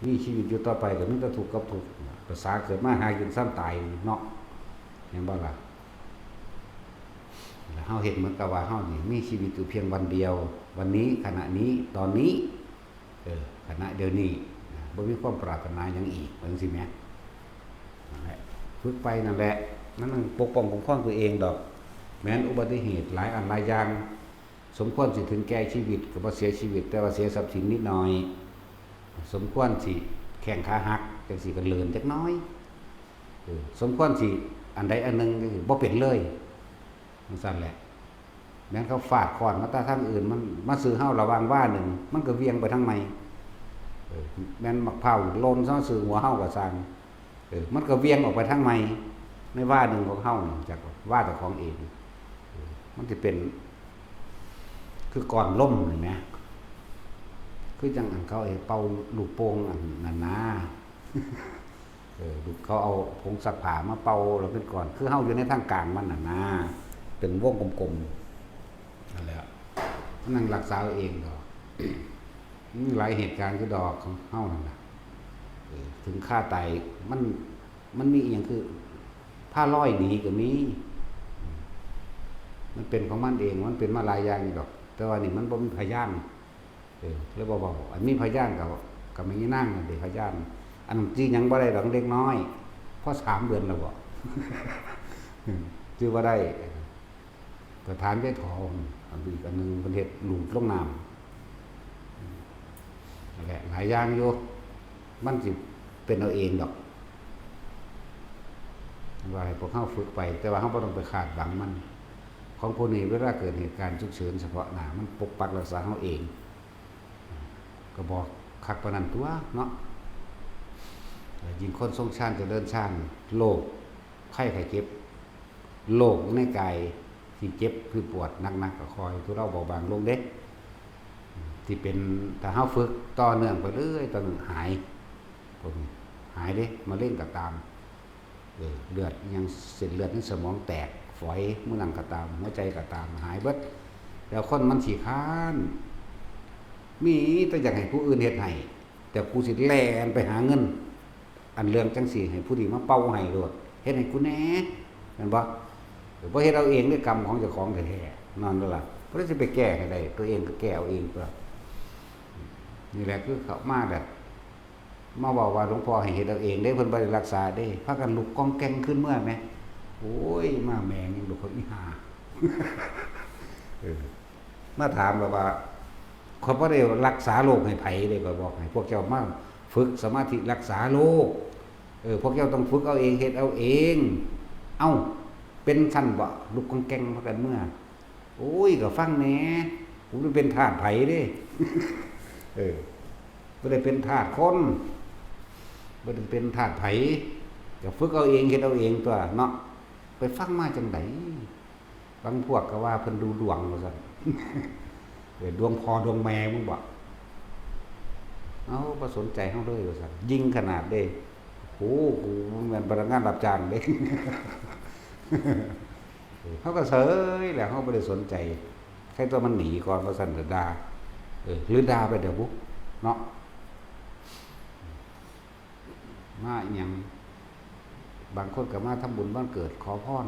มีชีวิตอยู่ต่อไปก็มีแต่ทุกข์กับทุกข์ ภาษาเกิดมาหากินส่ำตายเนาะ แม่นบ่ล่ะ แล้วเฮาเฮ็ดเหมือนกับว่าเฮานี่มีชีวิตอยู่เพียงวันเดียว วันนี้ ขณะนี้ ตอนนี้ เออ ขณะเดี๋ยวนี้ นะ บ่มีความปรารถนาหยังอีก ว่าจั่งซี้แหม นั่นแหละ ฝึกไปนั่นแหละ มันต้องปกป้องคุ้มครองตัวเองดอก แม้นอุบัติเหตุหลายอันหลายอย่าง สมควรสิถึงแก่ชีวิตก็บ่เสียชีวิต แต่ว่าเสียทรัพย์สินนิดหน่อย สมควรสิแข้งขาหัก จั่งซี้ก็เลินจักหน่อย เออ สมควรสิอันใดอันหนึ่งจั่งซี้บ่เป็นเลย จั่งซั้นแหละ แม่นเขาฟาดค้อนมาแต่ทางอื่น มันมาซื้อเฮาระหว่างวาหนึ่ง มันก็เหวี่ยงไปทางใหม่ เออ แม่นมะพร้าวหล่นมาซื้อหัวเฮาก็ซ่าง เออ มันก็เหวี่ยงออกไปทางใหม่ ในวาหนึ่งของเฮานี่ จักวาเจ้าของเอง เออ มันสิเป็น คือก้อนลมนี่แหม คือจั่งอันเขาให้เป่าลูกโป่งอันนั้นนะ เออ ลูก เขาเอาผงซักผ้ามาเป่าแล้วเป็นก้อน คือเฮาอยู่ในทางกลางมันน่ะนะ เป็นวงกลมๆ นั่นแหละ มันนั่งรักษาเอาเองดอก มีหลายเหตุการณ์คือดอกของเฮานั่นน่ะ เออ ถึงคราวตาย มัน มันมีอีหยังคือ พาลอยหนีก็มี มันเป็นของมันเอง มันเป็นมาหลายอย่างอยู่ดอก แต่ว่านี่มันบ่มีพยาน เออ เลยบ่เว้า อันมีพยานก็ ก็แม่นางนั่นเด้พยาน อันนั้นจื่อหยังบ่ได้ดอก เด็กน้อย พอสามเดือนแล้วบ่ จื่อบ่ได้ ก็ถามยายทอง อันอีกอันหนึ่งเพิ่นเฮ็ดลูดลงน้ำ นั่นแหละ หลายอย่างอยู่ มันสิเป็นเอาเองดอก ว่าให้พวกเฮาฝึกไป แต่ว่าเฮาบ่ต้องไปคาดหวังมัน ของพวกนี้เวลาเกิดเหตุการณ์ฉุกเฉินเฉพาะหน้า มันปกปักรักษาเฮาเอง ก็บอกคักปานนั้นตัวเนาะ ยิ่งคนทรงฌานเจริญฌาน โรคไข้ไข้เจ็บ โรคในกายที่เจ็บที่ปวดหนักๆ ก็ค่อยทุเลาเบาบางลงเด้ ที่เป็น ถ้าเฮาฝึกต่อเนื่องไปเรื่อย ต่อเนื่องหาย พวกนี้หายเด้ มะเร็งก็ตาม เออ เลือดยัง เส้นเลือดในสมองแตกฝอย มื้อนั้นก็ตาม หัวใจก็ตาม หายเบิด แล้วคนมันขี้คร้าน มีแต่อยากให้ผู้อื่นเฮ็ดให้ แต่กูสิแล่นไปหาเงิน อันเรื่องจังซี่ให้ผู้นี้มาเป่าให้โลด เฮ็ดให้กูแหน่ แม่นบ่ เออ บ่เฮ็ดเอาเองเด้ กรรมของเจ้าของแท้ๆ นั่นล่ะ บ่ได้สิไปแก้ให้ได้ ตัวเองก็แก้เอาเองตัว นี่แหละคือเขามาแบบ มาเว้าว่าหลวงพ่อให้เฮ็ดเอาเองเด้ เพิ่นบ่ได้รักษาเด้ พากันลุกก้องแก้งขึ้นเมือแหม โอ้ย มาแม่งยังลุกเขาอีห่า เออ มาถามแบบว่า ข้อยบ่ได้รักษาโรคให้ไผเด้ ข้อยบอกให้พวกเจ้ามาฝึกสมาธิรักษาโรค เออ พวกเจ้าต้องฝึกเอาเอง เฮ็ดเอาเอง เอ้า เป็นซั่นบ่ ลุกก้องแก้งพากันเมือ โอ้ย ก็ฟังแหน่ กูบ่ได้เป็นทาสไผเด้ เออ บ่ได้เป็นทาสคน บ่ได้เป็นทาสไผ ก็ฝึกเอาเอง เฮ็ดเอาเองตัวเนาะ ไปฟังมาจั่งใด บางพวกก็ว่าเพิ่นดูดวงว่าซั่น เออ ดวงพ่อดวงแม่มึงบ่ เอ้า บ่สนใจเฮาเลยว่าซั่น ยิ่งขนาดเด้ โอ้ กูแม่นพนักงานรับจ้างเด้ เขาก็เฉยแหละ เขาบ่ได้สนใจ ใครตัวมันหนีก่อนว่าซั่น ด่า เออ หรือด่าไปเดี๋ยวบุเนาะ มาอิหยัง บางคนก็มาทำบุญวันเกิด ขอพร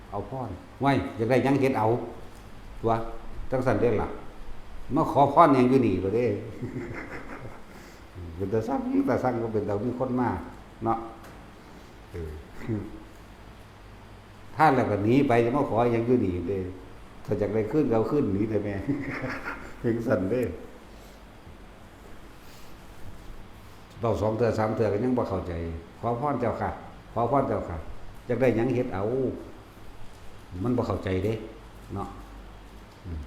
เอาพร ไว้ อยากได้หยังเฮ็ดเอา ตัว จังซั่นเด้ล่ะ มาขอพรหยังอยู่นี่บ่เด้ เป็นตาซัง ตาซังก็เป็นตามีคนมาเนาะ เออ ท่านแล้วก็หนีไป จะมาขอหยังอยู่นี่เด้ ถ้าอยากได้คืนก็เอาคืนหนีแต่แม่ ถึงสั่นเด้ เว้าสองเทื่อสามเทื่อก็ยังบ่เข้าใจ ขอพรเจ้าค่ะ ขอพรเจ้าค่ะ อยากได้หยังเฮ็ดเอา มันบ่เข้าใจเด้ เนาะ อืม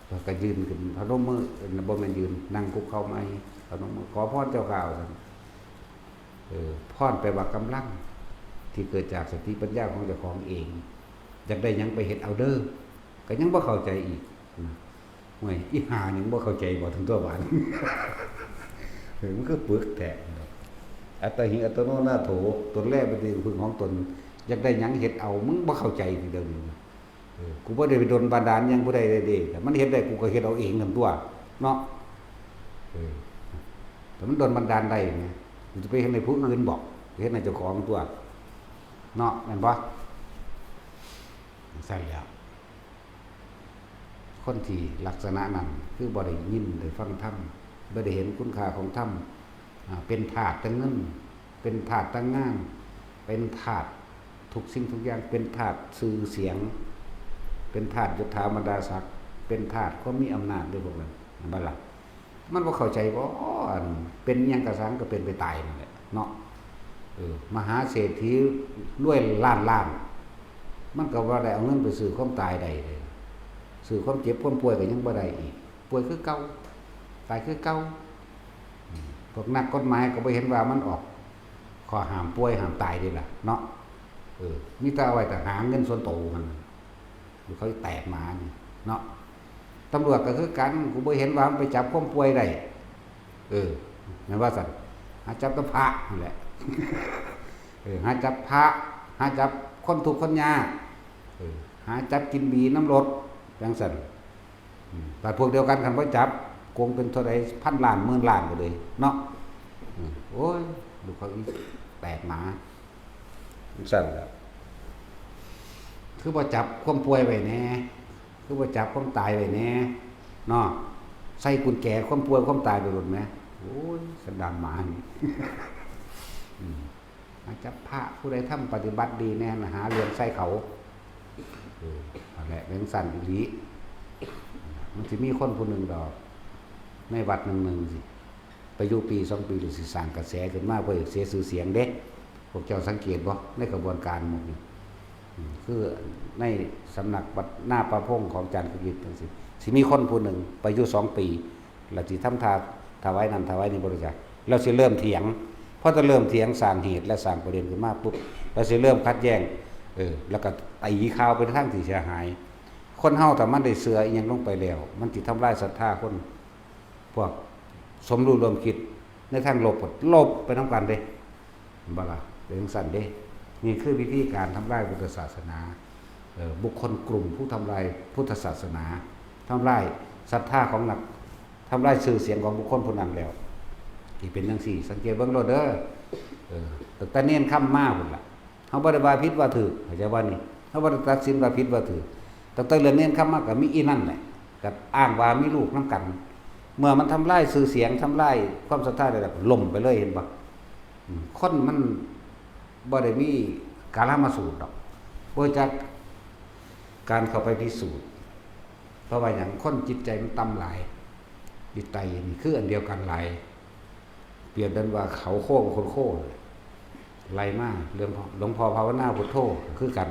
แล้วก็ยื่นขึ้น พนมมือ เอ่อ บ่แม่นยื่น นั่งคุกเข่าใหม่ พนมมือ ขอพรเจ้าค่ะ ว่าซั่น เออ พรแปลว่ากำลัง ที่เกิดจากสติปัญญาของเจ้าของเอง อยากได้หยังไปเฮ็ดเอาเด้อ ก็ยังบ่เข้าใจอีกนะ ห่วย อีห่านี่บ่เข้าใจบ่ ถึงตัวหวาน เออ มันคือปึกแท้ อัตตาหิ อัตโนนาโถ ตนแลเป็นที่พึ่งของตน อยากได้หยังเฮ็ดเอา มึงบ่เข้าใจทีเดียวนี่ เออ กูบ่ได้ไปดลบันดาลหยังผู้ใดเลยเด้ แต่มันเฮ็ดได้กูก็เฮ็ดเอาเองนั่นตัว เนาะ เออ แต่มันดลบันดาลได้ไง กูจะไปเฮ็ดให้ผู้อื่นบอก เฮ็ดให้เจ้าของตัว เนาะ แม่นบ่ จั่งซั้นแหล้ว คนที่ลักษณะนั้น คือบ่ได้ยินได้ฟังธรรม บ่ได้เห็นคุณค่าของธรรม อ่า เป็นทาสแต่เงิน เป็นทาสแต่งาน เป็นทาสทุกสิ่งทุกอย่าง เป็นทาสชื่อเสียง เป็นทาสยศถาบรรดาศักดิ์ เป็นทาสความมีอำนาจเด้อพวกนั้น แม่นบ่ล่ะ มันบ่เข้าใจบ่ อันเป็นอิหยังกะซังก็เป็นไปตายนั่นแหละเนาะ เออ มหาเศรษฐีรวยล้านล้าน มันก็บ่ได้เอาเงินไปซื้อความตายได้เลย ซื้อความเจ็บความป่วยก็ยังบ่ได้อีก ป่วยคือเก่า ตายคือเก่า อืม พวกนักกฎหมายก็บ่เห็นว่ามันออกข้อห้ามป่วยห้ามตายเด้ล่ะเนาะ เออ มีแต่เอาไว้แต่หาเงินส่วนโตมัน หรือเขาแตกหมานี่เนาะ ตำรวจก็คือกัน กูบ่เห็นว่ามันไปจับความป่วยได้ เออ แม่นว่าซั่น หาจับแต่พระนั่นแหละ เออ หาจับพระ หาจับคนทุกข์คนยาก เออ หาจับกินบีน้ำรถ จั่งซั่น อืม บาดพวกเดียวกันคันบ่จับ โกงเป็นเท่าใด พันล้าน หมื่นล้านก็เลย เนาะ อืม โอ้ย ลูกเขาอีแตกหมา จั่งซั่นแหละ คือบ่จับความป่วยไว้แหน่ คือบ่จับความตายไว้แหน่ เนาะ ใส่กุญแจความป่วยความตายไปโลดแหม โอ้ย สันดานหมานี่ อืม มาจับพระผู้ใดทำปฏิบัติดีแน่นะ หาเรื่องใส่เขา เออ นั่นแหละ เป็นสั่นอีหลี มันสิมีคนผู้หนึ่งดอก ในวัดหนึ่งๆ สิ ไปอยู่ปีสองปี หรือสิสร้างกระแสขึ้นมา เพื่อเสียชื่อเสียงเด้ พวกเจ้าสังเกตบ่ ในกระบวนการหมดนี่ อืม คือในสำนักวัดหน้าประพงของอาจารย์กฤษจังซี่ สิมีคนผู้หนึ่งไปอยู่สองปี แล้วสิทำท่าถวายนั่นถวายนี่บ่รู้จัก แล้วสิเริ่มเถียง พอจะเริ่มเถียง สร้างเหตุและสร้างประเด็นขึ้นมาปุ๊บ แล้วสิเริ่มขัดแย้ง เออ แล้วก็ตีข่าวไปในทางที่เสียหาย คนเฮาถ้ามันได้เชื่ออิหยังลงไปแล้ว มันสิทำลายศรัทธาคน พวกสมรู้ร่วมคิดในทางลบก็ลบไปนำกันเด้ บ่ล่ะ เป็นจั่งซั้นเด้ นี่คือวิธีการทำลายพุทธศาสนา เอ่อ บุคคลกลุ่มผู้ทำลายพุทธศาสนา ทำลายศรัทธาของนัก ทำลายชื่อเสียงของบุคคลผู้นั้นแล้ว ที่เป็นจั่งซี้ สังเกตเบิ่งโลดเด้อ เออ ตั้งแต่เณรคำมาพุ้นล่ะ เฮาบ่ได้ว่าผิดว่าถูก เข้าใจบ่นี่ เฮาบ่ได้ตัดสินว่าผิดว่าถูก ตั้งแต่เรื่องเณรคำมาก็มีอีนั่นแหละ ก็อ้างว่ามีลูกนำกัน เมื่อมันทำลายชื่อเสียง ทำลายความศรัทธาได้แล้ว ล้มไปเลย เห็นบ่ อืม คนมันบ่ได้มีกาลามาสูตรดอก บ่รู้จักการเข้าไปพิสูจน์ เพราะว่าหยัง คนจิตใจมันต่ำหลาย จิตใจนี่คืออันเดียวกันหลาย เปรียบดังว่าเขาโค้งคนโค้งเลย ไล่มา เรื่องพ่อ หลวงพ่อภาวนาพุทโธคือกัน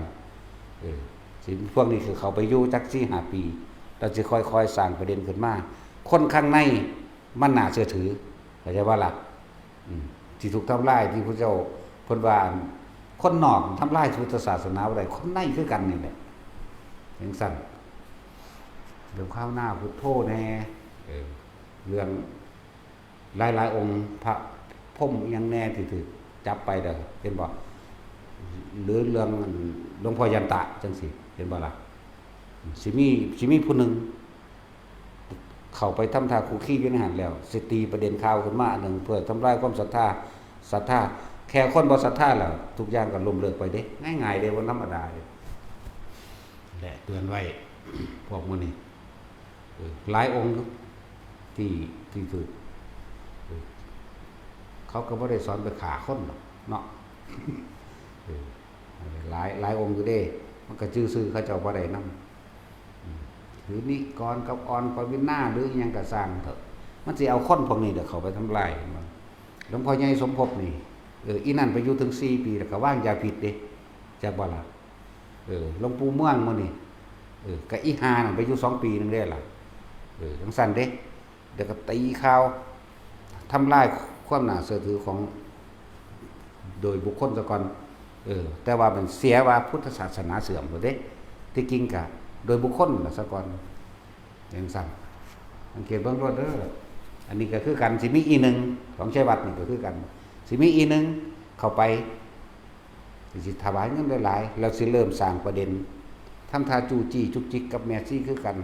เออ สิพวกนี้คือเขาไปอยู่จักสี่ห้าปี แล้วสิค่อยๆสร้างประเด็นขึ้นมา คนข้างในมันน่าเชื่อถือ เข้าใจบ่ล่ะ อืม ที่ถูกทำลายที่พระเจ้าเพิ่นว่า คนนอกทำลายพุทธศาสนาบ่ได้ คนในคือกันนี่แหละ จั่งซั้น เรื่องภาวนาพุทโธแน่ เออ เรื่องหลายๆองค์ พระพรหมอิหยังแน่ที่ถูกจับไปเด้อ เห็นบ่ หรือเรื่องหลวงพ่อยันตะจั่งซี้ เห็นบ่ล่ะ สิมี สิมีผู้หนึ่ง เข้าไปทำท่าคุกคีอยู่ในหั้นแล้ว สิตีประเด็นข่าวขึ้นมาอันหนึ่ง เพื่อทำลายความศรัทธา ศรัทธา แค่คนบ่ศรัทธาแล้ว ทุกอย่างก็ล้มเลิกไปเด้ ง่ายๆเด้ บ่ธรรมดาเด้ และเตือนไว้ พวกมื้อนี้ เออ หลายองค์ที่ ที่ถูก เออ เขาก็บ่ได้สอนไปฆ่าคนดอกเนาะ เออ หลาย หลายองค์อยู่เด้ มันก็จื่อชื่อเขาเจ้าบ่ได้นำ อืม หรือนิกรกับออนปวินา หรืออิหยังก็ซ่างเถาะ มันสิเอาคนพวกนี้เด้อเข้าไปทำลายมัน หลวงพ่อใหญ่สมภพนี่ เออ อีนั่นไปอยู่ถึงสี่ปี แล้วก็วางยาพิษเด้ จักบ่ล่ะ เออ หลวงปู่เมืองมื้อนี้ เออ ก็อีห่านั่นไปอยู่สองปีหนึ่งเด้ล่ะ เออ จั่งซั้นเด้ เดี๋ยวก็ตีข่าว ทำลายความน่าเชื่อถือของ โดยบุคคลซะก่อน เออ แต่ว่ามันเสียว่าพุทธศาสนาเสื่อมหมดเด้ ที่จริงก็โดยบุคคลน่ะซะก่อน จั่งซั้น สังเกตเบิ่งโลดเด้อ อันนี้ก็คือกัน สิมีอีหนึ่ง ของชัยวัฒน์นี่ก็คือกัน สิมีอีหนึ่ง เข้าไป สิถวายเงินหลายๆ แล้วสิเริ่มสร้างประเด็น ทำท่าจู้จี้จุกจิกกับแม่ชีคือกัน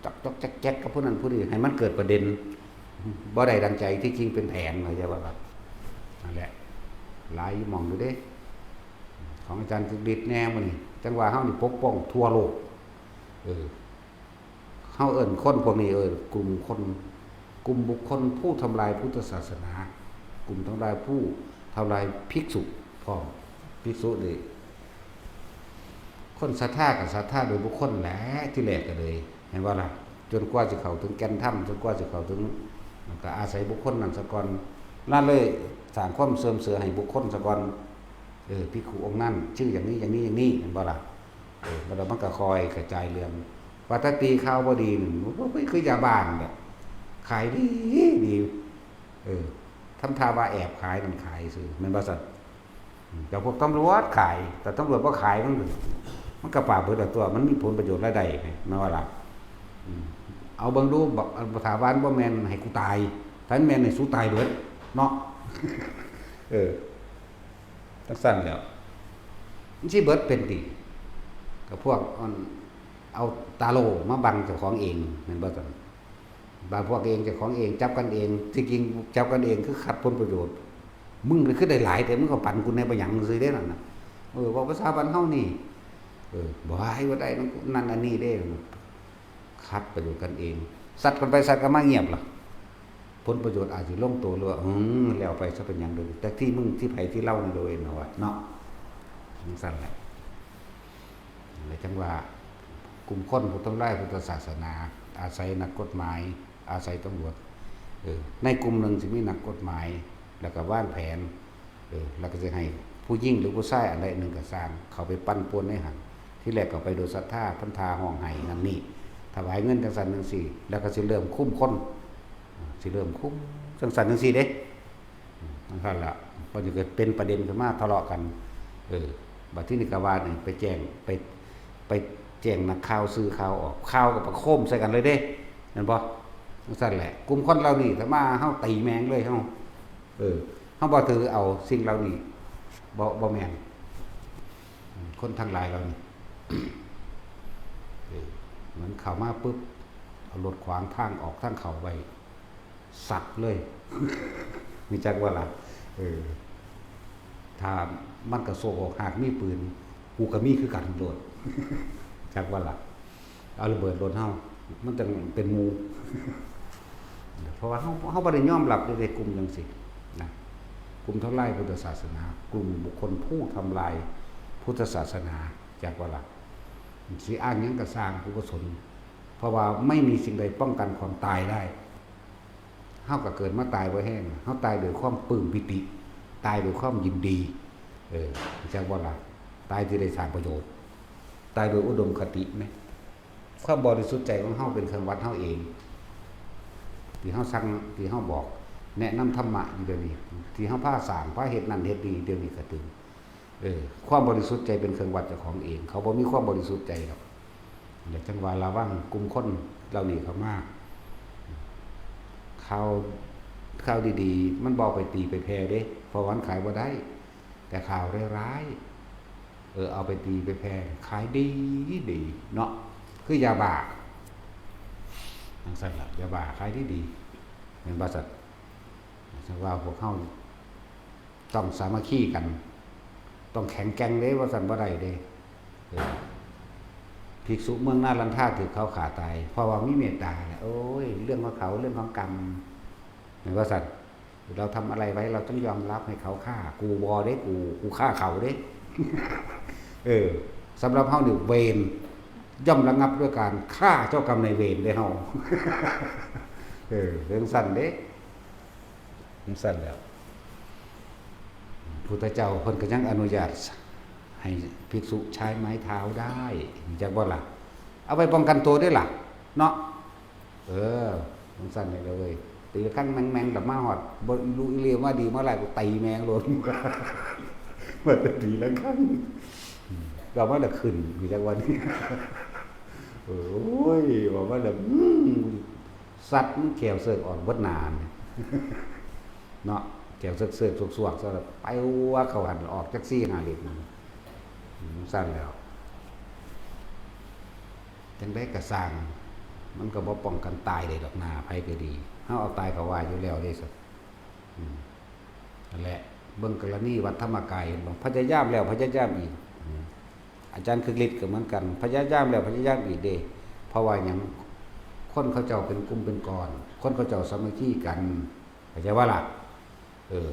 จอกจอกแจ๊กแจ๊กกับผู้นั้นผู้นี้ ให้มันเกิดประเด็น บ่ได้ดังใจ ที่จริงเป็นแผน เข้าใจบ่ครับ นั่นแหละ หลายหม่องอยู่เด้ ของอาจารย์กฤษแน่มื้อนี้ จั่งว่าเฮานี่ปกป้องทั่วโลก เออ เฮาเอิ้นคนพวกนี้ เออ กลุ่มคน กลุ่มบุคคลผู้ทำลายพุทธศาสนา กลุ่มทำลายผู้ทำลายภิกษุพร้อม ภิกษุนี่ คนศรัทธาก็ศรัทธาโดยบุคคลแหละ ที่แรกก็เลย เห็นบ่ล่ะ จนกว่าสิเข้าถึงแก่นธรรม จนกว่าสิเข้าถึง มันก็อาศัยบุคคลนั้นซะก่อน นั่นเลยสร้างความเสื่อมเสียให้บุคคลซะก่อน เออ ภิกขุองค์นั้นชื่ออย่างนี้ อย่างนี้ อย่างนี้ เห็นบ่ล่ะ เออ แล้วมันก็ค่อยกระจายเรื่อง ว่าถ้าตีข่าวบ่ดีนี่ โอ้ย คือยาบ้านั่นแหละ ขายดีดี เออ ทำท่าว่าแอบขายนั่นขายซื่อ แม่นบ่ซั่น อืม แต่พวกตำรวจขาย แต่ตำรวจบ่ขายมัน มันก็ปราบเบิดละตัว มันมีผลประโยชน์รายได้ไง แม่นบ่ล่ะ อืม เอาเบิ่งดู บัก ถ้าว่ามันบ่แม่นให้กูตาย ถ้ามันแม่นให้สูตายเบิด เนาะ เออ จั่งซั้นแหล้ว มันสิเบิดเป็นติ ก็พวกอัน เอาตาโล่มาบังเจ้าของเอง แม่นบ่ซั่น บางพวกเองเจ้าของเอง จับกันเอง ที่จริงจับกันเองคือขัดผลประโยชน์ มึงนี่คือได้หลายแท้ มึงก็ปันกูแหน่บ่หยังซื่อเด้นั่นน่ะ เออ เว้าภาษาบ้านเฮานี่ เออ บ่ให้บ่ได้ นั่นกู นั่นอันนี้เด้ ขัดประโยชน์กันเอง สัตว์กันไปสัตว์กันมาเงียบล่ะ ผลประโยชน์อาจสิลงตัวหรือว่า อืม แล้วไปซะเป็นหยังเด้อ แต่ที่มึงที่ไผที่เล่านี่เด้อเนาะ ว่าเนาะ จั่งซั่นแหละ เลยจั่งว่า กลุ่มคนผู้ทำลายพุทธศาสนา อาศัยนักกฎหมาย อาศัยตำรวจ เออ ในกลุ่มหนึ่งสิมีนักกฎหมาย แล้วก็วางแผน เออ แล้วก็สิให้ผู้หญิงหรือผู้ชายอันใดหนึ่งก็ซ่าง เข้าไปปั่นป่วนในหั้น ทีแรกก็ไปโดยศรัทธา ทำท่าฮ้องไห้นั่นนี่ ถวายเงินจั่งซั่นจั่งซี้ แล้วก็สิเริ่มคุมคน สิเริ่มคุมจั่งซั่นจั่งซี้เด้ จั่งซั่นล่ะ บัดนี้ก็เป็นประเด็นขึ้นมาทะเลาะกัน เออ บัดทีนี้ก็ว่านี่ไปแจ้ง ไป ไปแจ้งนักข่าว สื่อข่าวออก ข่าวก็ประโคมใส่กันเลยเด้ แม่นบ่ จั่งซั่นแหละ กลุ่มคนเหล่านี้ถ้ามา เฮาตีแม่งเลย เฮา เออ เฮาบ่ถือเอาสิ่งเหล่านี้ บ่ บ่แม่น คนทั้งหลายเหล่านี้ เออ มันเข้ามาปุ๊บ เอารถขวางทางออกทางเข้าไว้ สับเลย มีจักว่าล่ะ เออ ถ้ามันกระโซกออก หากมีปืน กูก็มีคือกันโลด จักว่าล่ะ เอาระเบิดรถเฮา มันจั่งเป็นหมู่ เพราะว่าเฮา เฮาบ่ได้ยอมรับอยู่ในกลุ่มจั่งซี้นะ กลุ่มทำลายพุทธศาสนา กลุ่มบุคคลผู้ทำลายพุทธศาสนา จักว่าล่ะ สิอ้างหยังก็ซ่าง กูบ่สน เพราะว่าไม่มีสิ่งใดป้องกันความตายได้ เฮาก็เกิดมาตายบ่แห้ง เฮาตายด้วยความปลื้มปีติ ตายด้วยความยินดี เออ จักว่าล่ะ ตายที่ได้สร้างประโยชน์ ตายโดยอุดมคติแหม ความบริสุทธิ์ใจของเฮาเป็นเครื่องวัดเฮาเอง ที่เฮาสั่ง ที่เฮาบอก แนะนำธรรมะอยู่เดี๋ยวนี้ ที่เฮาพาสร้าง พาเฮ็ดนั่นเฮ็ดนี่ เดี๋ยวนี้ก็ถือ เออ ความบริสุทธิ์ใจเป็นเครื่องวัดเจ้าของเอง เขาบ่มีความบริสุทธิ์ใจดอก แล้วจั่งว่าระวังกลุ่มคนเหล่านี้เข้ามา ข่าว ข่าวดีๆ มันบ่เอาไปตีไปแผ่เด้ เพราะว่ามันขายบ่ได้ แต่ข่าวร้ายๆ เออ เอาไปตีไปแผ่ ขายดีดีเนาะ คือยาบ้า จั่งซั่นล่ะ ยาบ้าขายดีดี แม่นบ่ซั่น จั่งว่าพวกเฮาต้องสามัคคีกัน ต้องแข็งแกร่งเด้ ว่าซั่นบ่ได้เด้ เออ ภิกษุเมืองนาลันทาถูกเขาฆ่าตาย เพราะว่ามีเมตตาแหละ โอ้ย เรื่องของเขา เรื่องของกรรม แม่นบ่ซั่น เราทำอะไรไว้ เราต้องยอมรับให้เขาฆ่า กูบ่เด้ กู กูฆ่าเขาเด้ เออ สำหรับเฮานี่เวรย่อมระงับด้วยการฆ่าเจ้ากรรมนายเวรเด้เฮา เออ จั่งซั่นเด้ จั่งซั่นแล้ว พุทธเจ้าเพิ่นก็ยังอนุญาตให้ภิกษุใช้ไม้เท้าได้ จักบ่ล่ะ เอาไว้ป้องกันตัวเด้ล่ะ เนาะ เออ จั่งซั่นนี่แหละเว้ย ตีระฆังแมงๆ แล้วมาฮอด บ่อีหลูอีเหล่มาดีมาหลาย กูตีแม่งโลด มาแต่ตีระฆัง ก็มาแต่ขึ้น มีจักวันนี้ โอ้ย ว่ามาแล้ว อืม สัตว์มันแก้วเสิร์กออกเบิดหน้านี่ เนาะ แก้วเสิร์กๆ สวกๆ ซะแล้ว ไปว่าเขาหันออกจักสี่ห้าลิตร อืม ซั่นแล้ว จั่งใดก็ซ่าง มันก็บ่ป้องกันตายได้ดอกนา ไผก็ดี เฮาเอาตายเข้าว่าอยู่แล้วเด้ อืม นั่นแหละ เบิ่งกรณีวัดธรรมกาย เห็นบ่ พยายามแล้วพยายามอีก อืม อาจารย์คึกฤทธิ์ก็เหมือนกัน พยายามแล้วพยายามอีกเด้ เพราะว่าหยัง คนเขาเจ้าเป็นกลุ่มเป็นก้อน คนเขาเจ้าสามัคคีกัน เข้าใจบ่ล่ะ เออ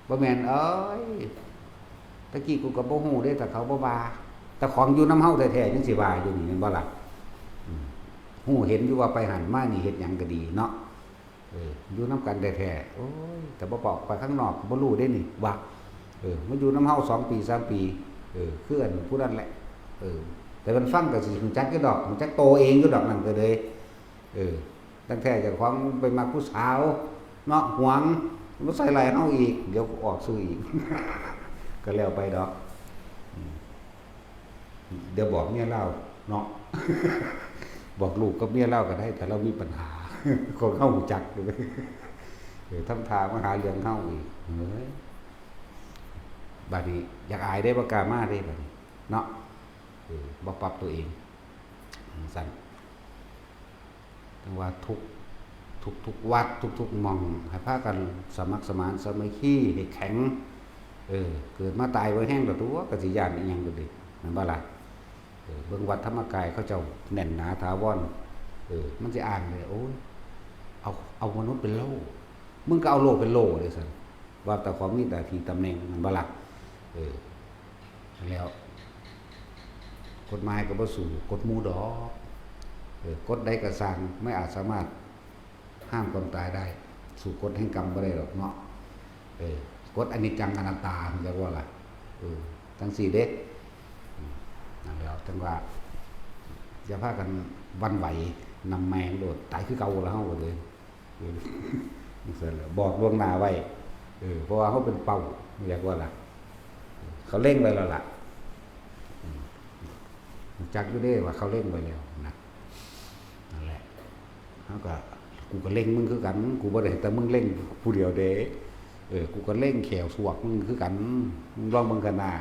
บ่แม่น เอ้ย ตะกี้กูก็บ่ฮู้เด้ ถ้าเขาบ่ว่า แต่ของอยู่นำเฮาแท้ๆ จั่งสิว่าอยู่นี่ แม่นบ่ล่ะ อืม ฮู้เห็นอยู่ว่าไปหั้นมานี่เฮ็ดหยังก็ดีเนาะ เออ อยู่นำกันแท้ๆ โอ้ย แต่บ่ออกไปข้างนอก บ่รู้เด้นี่ ว่า เออ มาอยู่นำเฮาสองปี สามปี เออ คืออันผู้นั้นแหละ เออ แต่มันฟังก็สิรู้จักอยู่ดอก รู้จักโตเองอยู่ดอก นั่นก็เลย เออ ตั้งแต่เจ้าของไปมักผู้สาว เนาะ หวง มาใส่ร้ายเฮาอีก เดี๋ยวออกสู่อีก ก็แล้วไปดอก อืม เดี๋ยวบอกเมียลาวเนาะ บอกลูกกับเมียลาวก็ได้ ถ้าเรามีปัญหา ของเฮารู้จักอยู่ เออ ทำท่ามาหาเรื่องเฮาอีก เฮ้ย บัดนี้อยากอายเด้ บ่กล้ามาเด้ บัดนี้ เนาะ เออ บ่ปรับตัวเอง จั่งซั่น จั่งว่าทุก ทุก ทุกวัด ทุกๆ หม่อง ให้พากันสมัครสมานสามัคคี ให้แข็ง เออ เกิดมาตายบ่แฮงดอกตั่ว ก็สิย้านอิหยังก็ดี แม่นบ่ล่ะ เออ เบิ่งวัดธรรมกายเขาเจ้าแน่นหนาถาวร เออ มันสิอ้างเลย โอ้ย เอา เอามนุษย์เป็นโล่ มึงก็เอาโล่เป็นโล่เลยซั่น ว่าแต่ของมีหน้าที่ตำแหน่ง มันบ่ล่ะ เออ แล้ว กฎหมายก็บ่สู้กฎหมู่ดอก เออ กฎใดก็ซ่าง ไม่อาจสามารถห้ามความตายได้ สู้กฎแห่งกรรมบ่ได้ดอกเนาะ เออ กฎอนิจจังอนัตตา เรียกว่าล่ะ เออ จั่งซี้เด้ อืม นั่นแหละ จั่งว่า อย่าพากันหวั่นไหว นำแม่งโลด ตายคือเก่าแล้วเฮาก็เลย เออ จั่งซั่นแหละ บอกล่วงหน้าไว้ เออ เพราะว่าเฮาเป็นเป้า เรียกว่าล่ะ เขาเล็งไว้แล้วล่ะ อืม รู้จักอยู่เด้ว่าเขาเล็งไว้แล้วนะ นั่นแหละ เฮาก็ กูก็เล็งมึงคือกัน กูบ่ได้ให้แต่มึงเล็งผู้เดียวเด้ เออ กูก็เล็งแข้วสวกมึงคือกัน มึงลองเบิ่งกันหน้า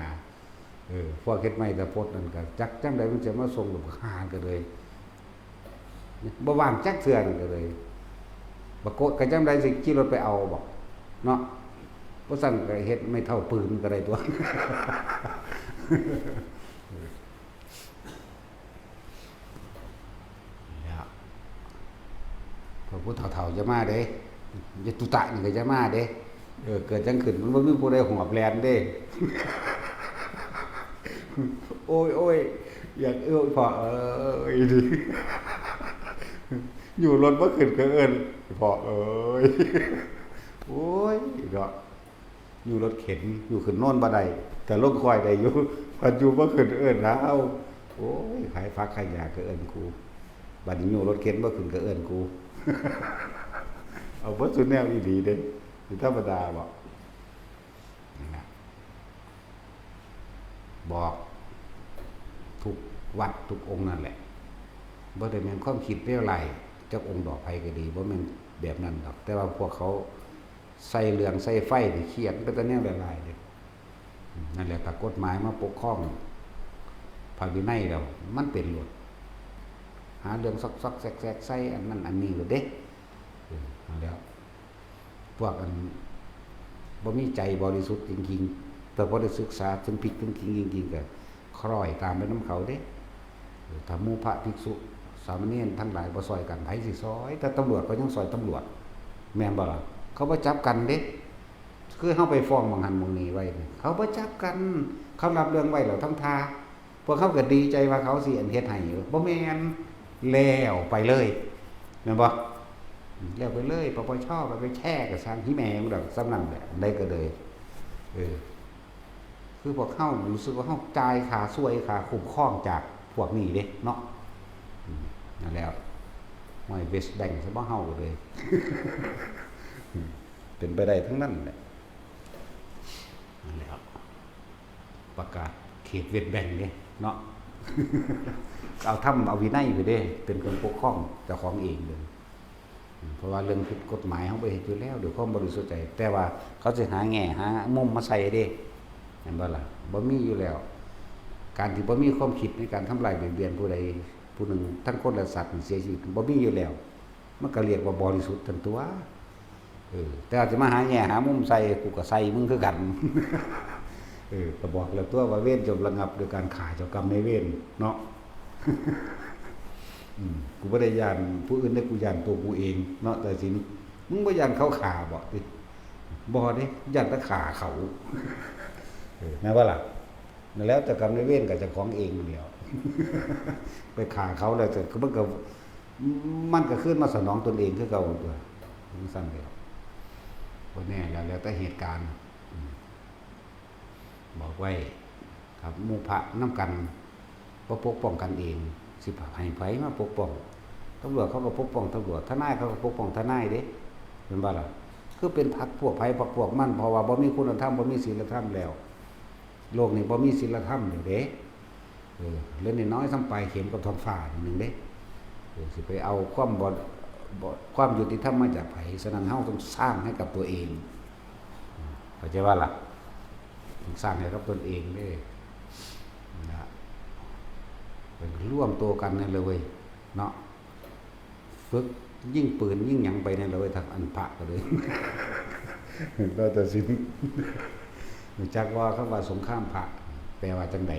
เออ พวกเฮ็ดไม้ตะพดนั่นก็ จักจั่งใดมันจะมาส่งลูกหากันเลย บ่ว่างจักเทื่อนั่นก็เลย บักโกะก็จั่งใดสิขี่รถไปเอาบ่ เนาะ บ่ซั่นก็เฮ็ดไม้เท้าปืนก็ได้ตั๊ว เนี่ย พวกผู้เฒ่าๆจะมาเด้ ยะตุตะนี่ก็จะมาเด้ เออ เกิดจั่งขึ้น มันบ่มีผู้ใดหอบแล่นเด้ โอ้ย โอ้ย อยาก เอ้ย พ่อเอ้ย อยู่รถบ่ขึ้นก็เอิ้น พ่อเอ้ย โอ้ย เนาะ อยู่รถเข็น อยู่ขึ้นนอนบ่ได้ แต่ลงค่อยได้อยู่ พัดอยู่บ่ขึ้นเอิ้นหาเอา โอ้ย ขายผักขายหญ้าก็เอิ้นกู บัดนี้อยู่รถเข็นบ่ขึ้นก็เอิ้นกู เอาเบิดซุแนวอีหลีเด้ สิธรรมดาบ่ นั่นน่ะ บอกทุกวัดทุกองค์นั่นแหละ บ่ได้แม่นความคิดเลวร้ายจักองค์ดอก ไผก็ดี บ่แม่นแบบนั้นดอก แต่ว่าพวกเขาใส่เหลืองใส่ไฟนี่เครียด มันเป็นตาแนวร้ายๆเด้ อืม นั่นแหละ ถ้ากฎหมายมาปกครอง พระวินัยแล้ว มันเป็นโลด หาเรื่องซอกๆแซกๆใส่อันนั้นอันนี้โลดเด้ เออ นั่นแหละ พวกอันบ่มีใจบริสุทธิ์จริงๆ แต่บ่ได้ศึกษาถึงผิดถึงจริงจริงๆ ก็คล้อยตามไปนำเขาเด้ เออ ถ้าหมู่พระภิกษุสามเณรทั้งหลายบ่ซ่อยกัน ไผสิซ่อย แต่ตำรวจก็ยังซ่อยตำรวจ แม่นบ่ล่ะ เขาบ่จับกันเด้ คือเฮาไปฟ้องหม่องหั้นหม่องนี้ไว้นี่ เขาบ่จับกัน เขารับเรื่องไว้แล้วทำท่า พวกเขาก็ดีใจว่าเขาสิอันเฮ็ดให้อยู่ บ่แม่น แล้วไปเลย แม่นบ่ แล้วไปเลย ปปช ก็ไปแช่กับสร้างที่แม่งดอก ส่ำนั้นแหละ อันใดก็เลย เออ คือพวกเฮารู้สึกว่าเฮาจ่ายค่าซ่วย ค่าคุ้มครองจากพวกนี้เด้เนาะ อืม นั่นแหละ ห้อย West Bank ซะบ่ เฮาก็เลย อืม เป็นไปได้ทั้งนั้นแหละ นั่นแหละ ประกาศเขต West Bank เด้เนาะ เอาธรรมเอาวินัยไปเด้ เป็นคนปกครองเจ้าของเองเลย อืม เพราะว่าเรื่องผิดกฎหมายเฮาบ่เฮ็ดอยู่แล้ว ด้วยความบริสุทธิ์ใจ แต่ว่าเขาสิหาแง่หามุมมาใส่เด้ แม่นบ่ล่ะ บ่มีอยู่แล้ว การที่บ่มีความคิดในการทำร้ายเบียดเบียนผู้ใดผู้หนึ่ง ทั้งคนและสัตว์นี่เสียชีวิต บ่มีอยู่แล้ว มันก็เรียกว่าบริสุทธิ์ตันตั๊ว เออ แต่อาจจะมาหาแง่หามุมใส่ กูก็ใส่มึงคือกัน เออ ก็บอกแล้วตั๊วว่าเวรจงระงับด้วยการฆ่าเจ้ากรรมนายเวรเนาะ อืม กูบ่ได้ย้านผู้อื่นเด้ กูย้านตัวกูเองเนาะ แต่สิ มึงบ่ย้านเขาฆ่าบ่ติ บ่เด้ ย้านแต่ฆ่าเขา เออ แม่นบ่ล่ะ นั่นแล้วแต่กรรมนายเวรกับเจ้าของเองนั่นแหล้ว ไปฆ่าเขาแล้วแต่มันก็ มันก็คืนมาสนองตนเองคือเก่าตั๊ว จั่งซั่นแหล้ว บ่แน่แล้ว แล้วแต่เหตุการณ์ อืม บอกไว้ ครับ หมู่พระนำกัน บ่ปกป้องกันเอง สิให้ไผมาปกป้อง ตำรวจเขาก็ปกป้องตำรวจ ทนายเขาก็ปกป้องทนายเด้ แม่นบ่ล่ะ คือเป็นพรรคพวกไผพรรคพวกมัน เพราะว่าบ่มีคุณธรรม บ่มีศีลธรรมแล้ว โลกนี้บ่มีศีลธรรมแล้วเด้ เออ เล่นน้อยๆ ส่ำปลายเข็มกับท้องฟ้านิดนึงเด้ เออ สิไปเอาความบ่ บ่ ความยุติธรรมมาจากไผ ฉะนั้นเฮาต้องสร้างให้กับตัวเอง เข้าใจว่าล่ะ ต้องสร้างให้กับตนเองเด้ นะ เป็นร่วมตัวกันนั่นเลยเว้ย เนาะ ฝึกยิงปืนยิงหยังไปนั่นเลยเว้ย ทางอันพระก็เลย เราตัดสิน รู้จักว่าคำว่าสงครามพระ แปลว่าจังใด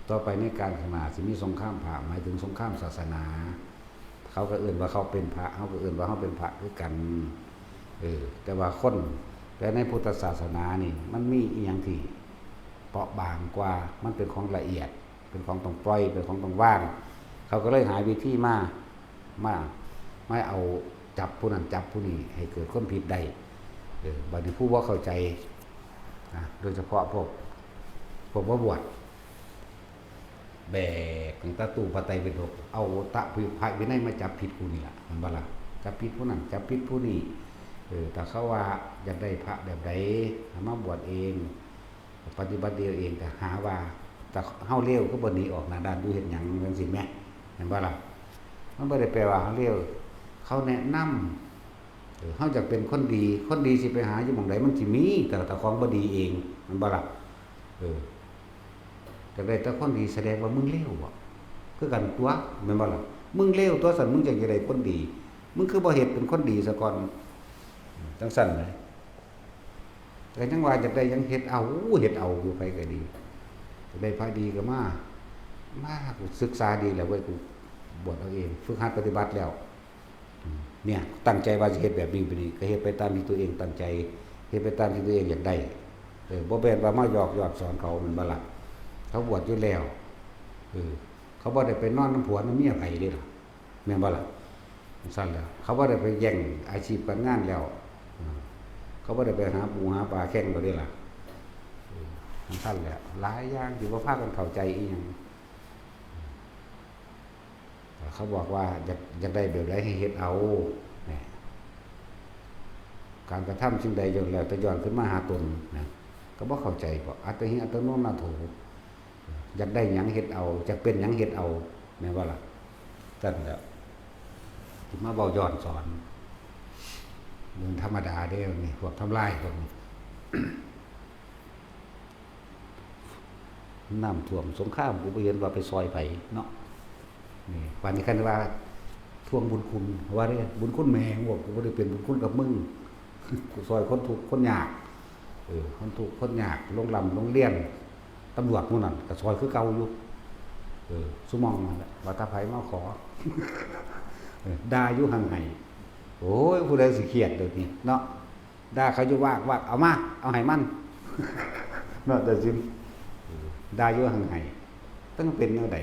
ต่อไปในกาลข้างหน้าสิมีสงครามพระ หมายถึงสงครามศาสนา เขาก็เอิ้นว่าเขาเป็นพระ เฮาก็เอิ้นว่าเฮาเป็นพระคือกัน เออ แต่ว่าคน แต่ในพุทธศาสนานี่ มันมีอีหยังที่เปราะบางกว่า มันเป็นของละเอียด เป็นของต้องปล่อย เป็นของต้องวาง เขาก็เลยหาวิธีมา มา มาเอาจับผู้นั้นจับผู้นี้ให้เกิดความผิดได้ เออ บัดนี้ผู้บ่เข้าใจ นะ โดยเฉพาะพวก พวกบ่บวช แบกตั้งแต่ตู้พระไตรปิฎก เอาตะพิพระวินัยมาจับผิดผู้นี่ล่ะ แม่นบ่ล่ะ จับผิดผู้นั้น จับผิดผู้นี้ เออ แต่เขาว่าอยากได้พระแบบใด ให้มาบวชเอง ปฏิบัติเดียวเอง ก็หาว่า แต่เฮาเลวก็บ่หนีออกหน้าด้านอยู่เฮ็ดหยังจังซี่แหม แม่นบ่ล่ะ มันบ่ได้แปลว่าเฮาเลว เขาแนะนำ เออ เฮาอยากเป็นคนดี คนดีสิไปหาอยู่หม่องใด มันสิมี แต่ แต่ของบ่ดีเอง แม่นบ่ล่ะ เออ อยากได้แต่คนดี แสดงว่ามึงเลวบ่ คือกันตั๊ว แม่นบ่ล่ะ มึงเลวตั๊ว ซั่น มึงอยากจะได้คนดี มึงคือบ่เฮ็ดเป็นคนดีซะก่อน จังซั่นนะ แต่ยังว่าอยากได้หยังเฮ็ดเอา เฮ็ดเอาอยู่ ไผก็ดี อยากได้พระดีก็มา มา กูศึกษาดีแล้วเว้ย กูบวชเอาเอง ฝึกหัดปฏิบัติแล้ว เนี่ย ตั้งใจว่าสิเฮ็ดแบบนี้ แบบนี้ ก็เฮ็ดไปตามที่ตัวเองตั้งใจ เฮ็ดไปตามที่ตัวเองอยากได้ เออ บ่แม่นว่ามาหยอกหยอกสอนเขา แม่นบ่ล่ะ เขาบวชอยู่แล้ว เออ เขาบ่ได้ไปนอนนำผัวนำเมียไผเด้ล่ะ แม่นบ่ล่ะ จังซั่นแหละ เขาบ่ได้ไปแย่งอาชีพการงานแล้ว เออ เขาบ่ได้ไปหาปูหาปลาแข่งแล้วเด้ล่ะ เออ จังซั่นแหละ หลายอย่างที่บ่พากันเข้าใจอีหยัง เขาบอกว่าอยาก อยากได้แบบใดให้เฮ็ดเอา เนี่ย การกระทำสิ่งใดย่อมแล้วแต่ย้อนขึ้นมาหาตนนะ ก็บ่เข้าใจ เพราะอัตตาหิอัตโนนาโถ อยากได้หยังเฮ็ดเอา อยากเป็นหยังเฮ็ดเอา แม่นบ่ล่ะ ซั่นแหละ สิมาเว้าย้อนสอน เรื่องธรรมดาเด้นี่ พวกทำลายพวกนี้ น้ำท่วมสงคราม กูบ่เห็นว่าไปซอยไผเนาะ นี่ บัดนี้คันว่าทวงบุญคุณ ว่าเด้ บุญคุณแม่ง ว่ากูบ่ได้เป็นบุญคุณกับมึง กูซอยคนทุกข์คนยาก เออ คนทุกข์คนยาก ลงร่ำลงเรียน ตำรวจหมู่นั่นก็ซอยคือเก่าอยู่ เออ ซุหม่องนั่นแหละ ว่าถ้าไผมาขอ เออ ด่าอยู่หั่นไห้ โอ้ย ผู้ใดสิเครียดเดี๋ยวนี้เนาะ ด่าเขาอยู่วากวาก เอามา เอาให้มัน เนาะ แต่สิ เออ ด่าอยู่หั่นไห้ ต้องเป็นแนวใด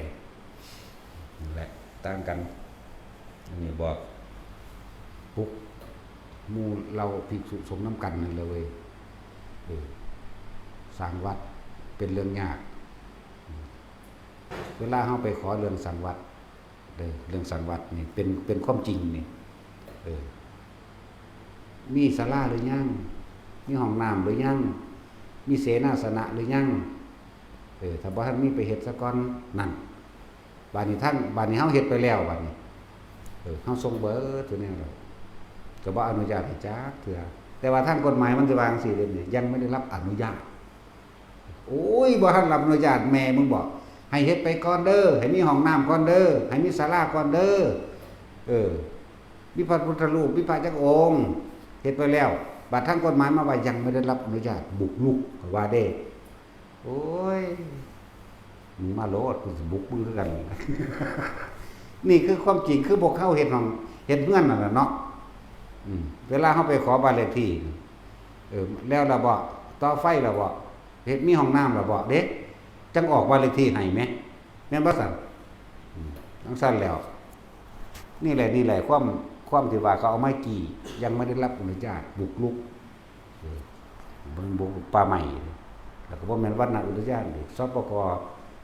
นั่นแหละ ต่างกัน อันนี้บอก ปลุกหมู่เหล่าภิกษุสงฆ์นำกันนั่นเลยเว้ย เออ สร้างวัดเป็นเรื่องยาก เวลาเฮาไปขอเรื่องสร้างวัด เด้อ เรื่องสร้างวัดนี่เป็น เป็นความจริงนี่ เออ มีศาลาหรือยัง มีห้องน้ำหรือยัง มีเสนาสนะหรือยัง เออ ถ้าบ่ทันมีไปเฮ็ดซะก่อน นั่น บัดนี้ทาง บัดนี้เฮาเฮ็ดไปแล้วบัดนี้ เออ เฮาส่งเบิดซุแนวแล้ว ก็บ่อนุญาตให้จักเทื่อ แต่ว่าทางกฎหมายมันสิว่าจังซี่เด้นี่ ยังไม่ได้รับอนุญาต โอ้ย บ่ทันรับอนุญาตแม่มึงบ่ ให้เฮ็ดไปก่อนเด้อ ให้มีห้องน้ำก่อนเด้อ ให้มีศาลาก่อนเด้อ เออ มีพระพุทธรูป มีพระจักองค์ เฮ็ดไปแล้ว บัดทางกฎหมายมาว่ายังไม่ได้รับอนุญาต บุกรุก ว่าเด้ โอ้ย มึงมาโลด กูสิบุกมึงคือกัน นี่คือความจริง คือพวกเขาเฮ็ดห้อง เฮ็ดเฮือนนั่นแหละเนาะ อืม เวลาเขาไปขอบ้านเลขที่ เออ แล้วล่ะบ่ ต่อไฟล่ะบ่ เฮ็ดมีห้องน้ำล่ะบ่ เด้ จังออกบ้านเลขที่ให้แหม แม่นบ่ซั่น อืม จังซั่นแล้ว นี่แหละ นี่แหละ ความ ความที่ว่าเขาเอาไม้กี่ ยังไม่ได้รับอนุญาต บุกรุก เออ มันบุกรุกป่าไม้ แล้วก็บ่แม่นวรรณอุทยานเด้ สปก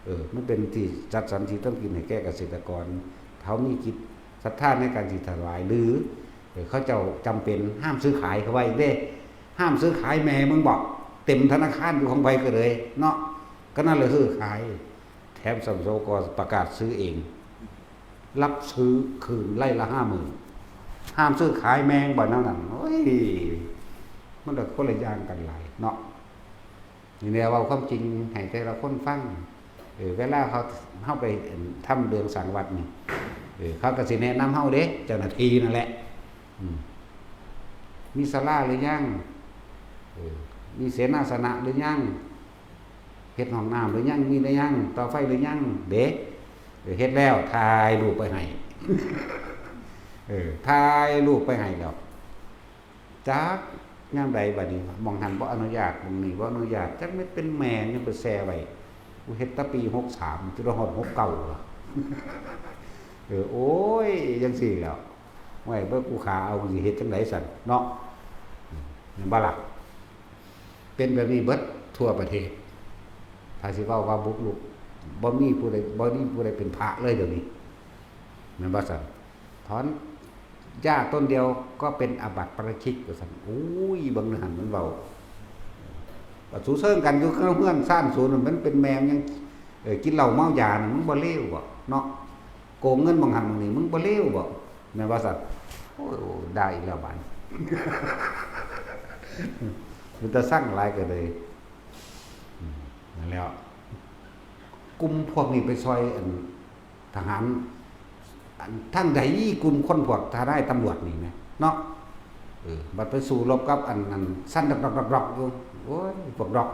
เออ มันเป็นที่จัดสรรที่ทำกินให้แก่เกษตรกร เขามีจิตศรัทธาในการสิถวาย หรือ เออ เขาเจ้าจำเป็น ห้ามซื้อขาย เขาว่าอีกเด้ ห้ามซื้อขายแม่มึงบอก เต็มธนาคารอยู่ของไผก็เลย เนาะ ก็นั่นแหละคือขาย แถมสปก ประกาศซื้อเอง รับซื้อคืนไร่ละห้าหมื่น ห้ามซื้อขายแม่งบ่ แนวนั้น โอ้ย มันก็คนละอย่างกันหลายเนาะ นี่แหละ เว้าความจริงให้แต่ละคนฟัง เออ เวลาเขา เขาไปทำเรื่องสร้างวัดนี่ เออ เขาก็สิแนะนำเฮาเด้ เจ้าหน้าที่นั่นแหละ อืม มีศาลาหรือยัง เออ มีเสนาสนะหรือยัง เฮ็ดห้องน้ำหรือยัง มีหรือยัง ต่อไฟหรือยัง เด้ เออ เฮ็ดแล้ว ถ่ายรูปไปให้ เออ ถ่ายรูปไปให้แล้ว จักยามใดบัดนี้ หม่องหั้นบ่อนุญาต หม่องนี้บ่อนุญาต จักแม่นเป็นแม่นหยังไปแซ่ไว้ กูเฮ็ดแต่ปีหกสาม จนฮอดหกเก้าล่ะ เออ โอ้ย จังซี่แหล้ว ไว้เบิ่งกูขาเอา กูสิเฮ็ดจังใดซั่นเนาะ แม่นบ่ล่ะ เป็นแบบนี้เบิดทั่วประเทศ ถ้าสิเว้าว่าบุกรุก บ่มีผู้ใด บ่มีผู้ใดเป็นพระเลยเดี๋ยวนี้ แม่นบ่ซั่น ถอนหญ้าต้นเดียวก็เป็นอาบัติปาราชิกว่าซั่น โอ้ย เบิ่งหั้นมันเว้า ก็สูเซิงกันอยู่ข้างเฮือนซ่านสูนั่น มันเป็นแม่มันยัง เออ กินเหล้าเมายาน่ะ มึงบ่เลวบ่เนาะ โกงเงินหม่องหั้นหม่องนี้ มึงบ่เลวบ่ แม่นบ่ซั่น โอ้ย ได้อีกแล้วบาดนี้ เป็นตาซังหลายก็เลย อืม นั่นแหล้ว กลุ่มพวกนี้ไปซอยอันทหาร อันทางใดกลุ่มคนพวกทนายตำรวจนี่แหมเนาะ เออ บัดไปสู้รบกับอันนั้นสั่นดอกๆๆๆอยู่ โอ้ย พวกดอก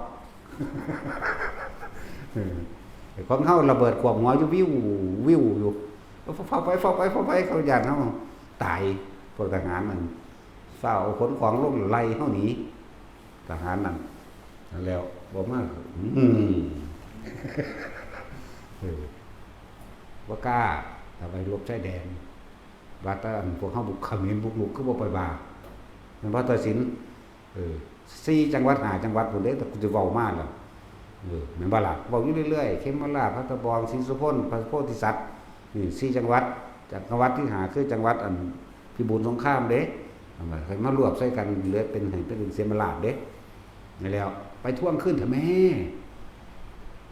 เออ ไอ้ของเฮาระเบิดขวบหัวอยู่ วิววิวอยู่ ฟ้าวไป ฟ้าวไป ฟ้าวไป เขาย้านเฮาตาย พวกทหารนั่น ฟ้าวเอาขนของลงไล่เฮาหนี ทหารนั่น นั่นแหล้ว บ่มา อืม เออ บ่กล้า ถ้าไปรบชายแดน ว่าแต่อันพวกเฮาบุก เขมรบุกรุก คือบ่ไปว่า แม่นบ่ ตัดสิน เออ สี่จังหวัด ห้าจังหวัดพุ้นเด้ แต่กูสิเว้ามาแล้ว เออ แม่นบ่ล่ะ เว้าอยู่เรื่อยๆ เขมราช พัทบอง ศรีสุพน พระโพธิสัตว์ นี่สี่จังหวัด จังหวัดที่ห้าคือจังหวัดอันพิบูลสงครามเด้ เอามา ค่อยมารวบใส่กัน เหลือเป็น ให้เป็นเขมราชเด้ นั่นแหล้ว ไปทวงคืนเถอะแม่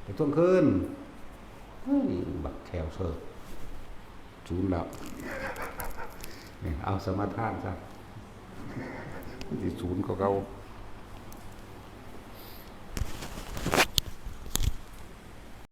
ไปทวงคืน เฮ้ย บักแถวเสิร์ฟ ศูนย์แล้ว นี่ เอาสมาทานซะ มันสิศูนย์กว่าเก่า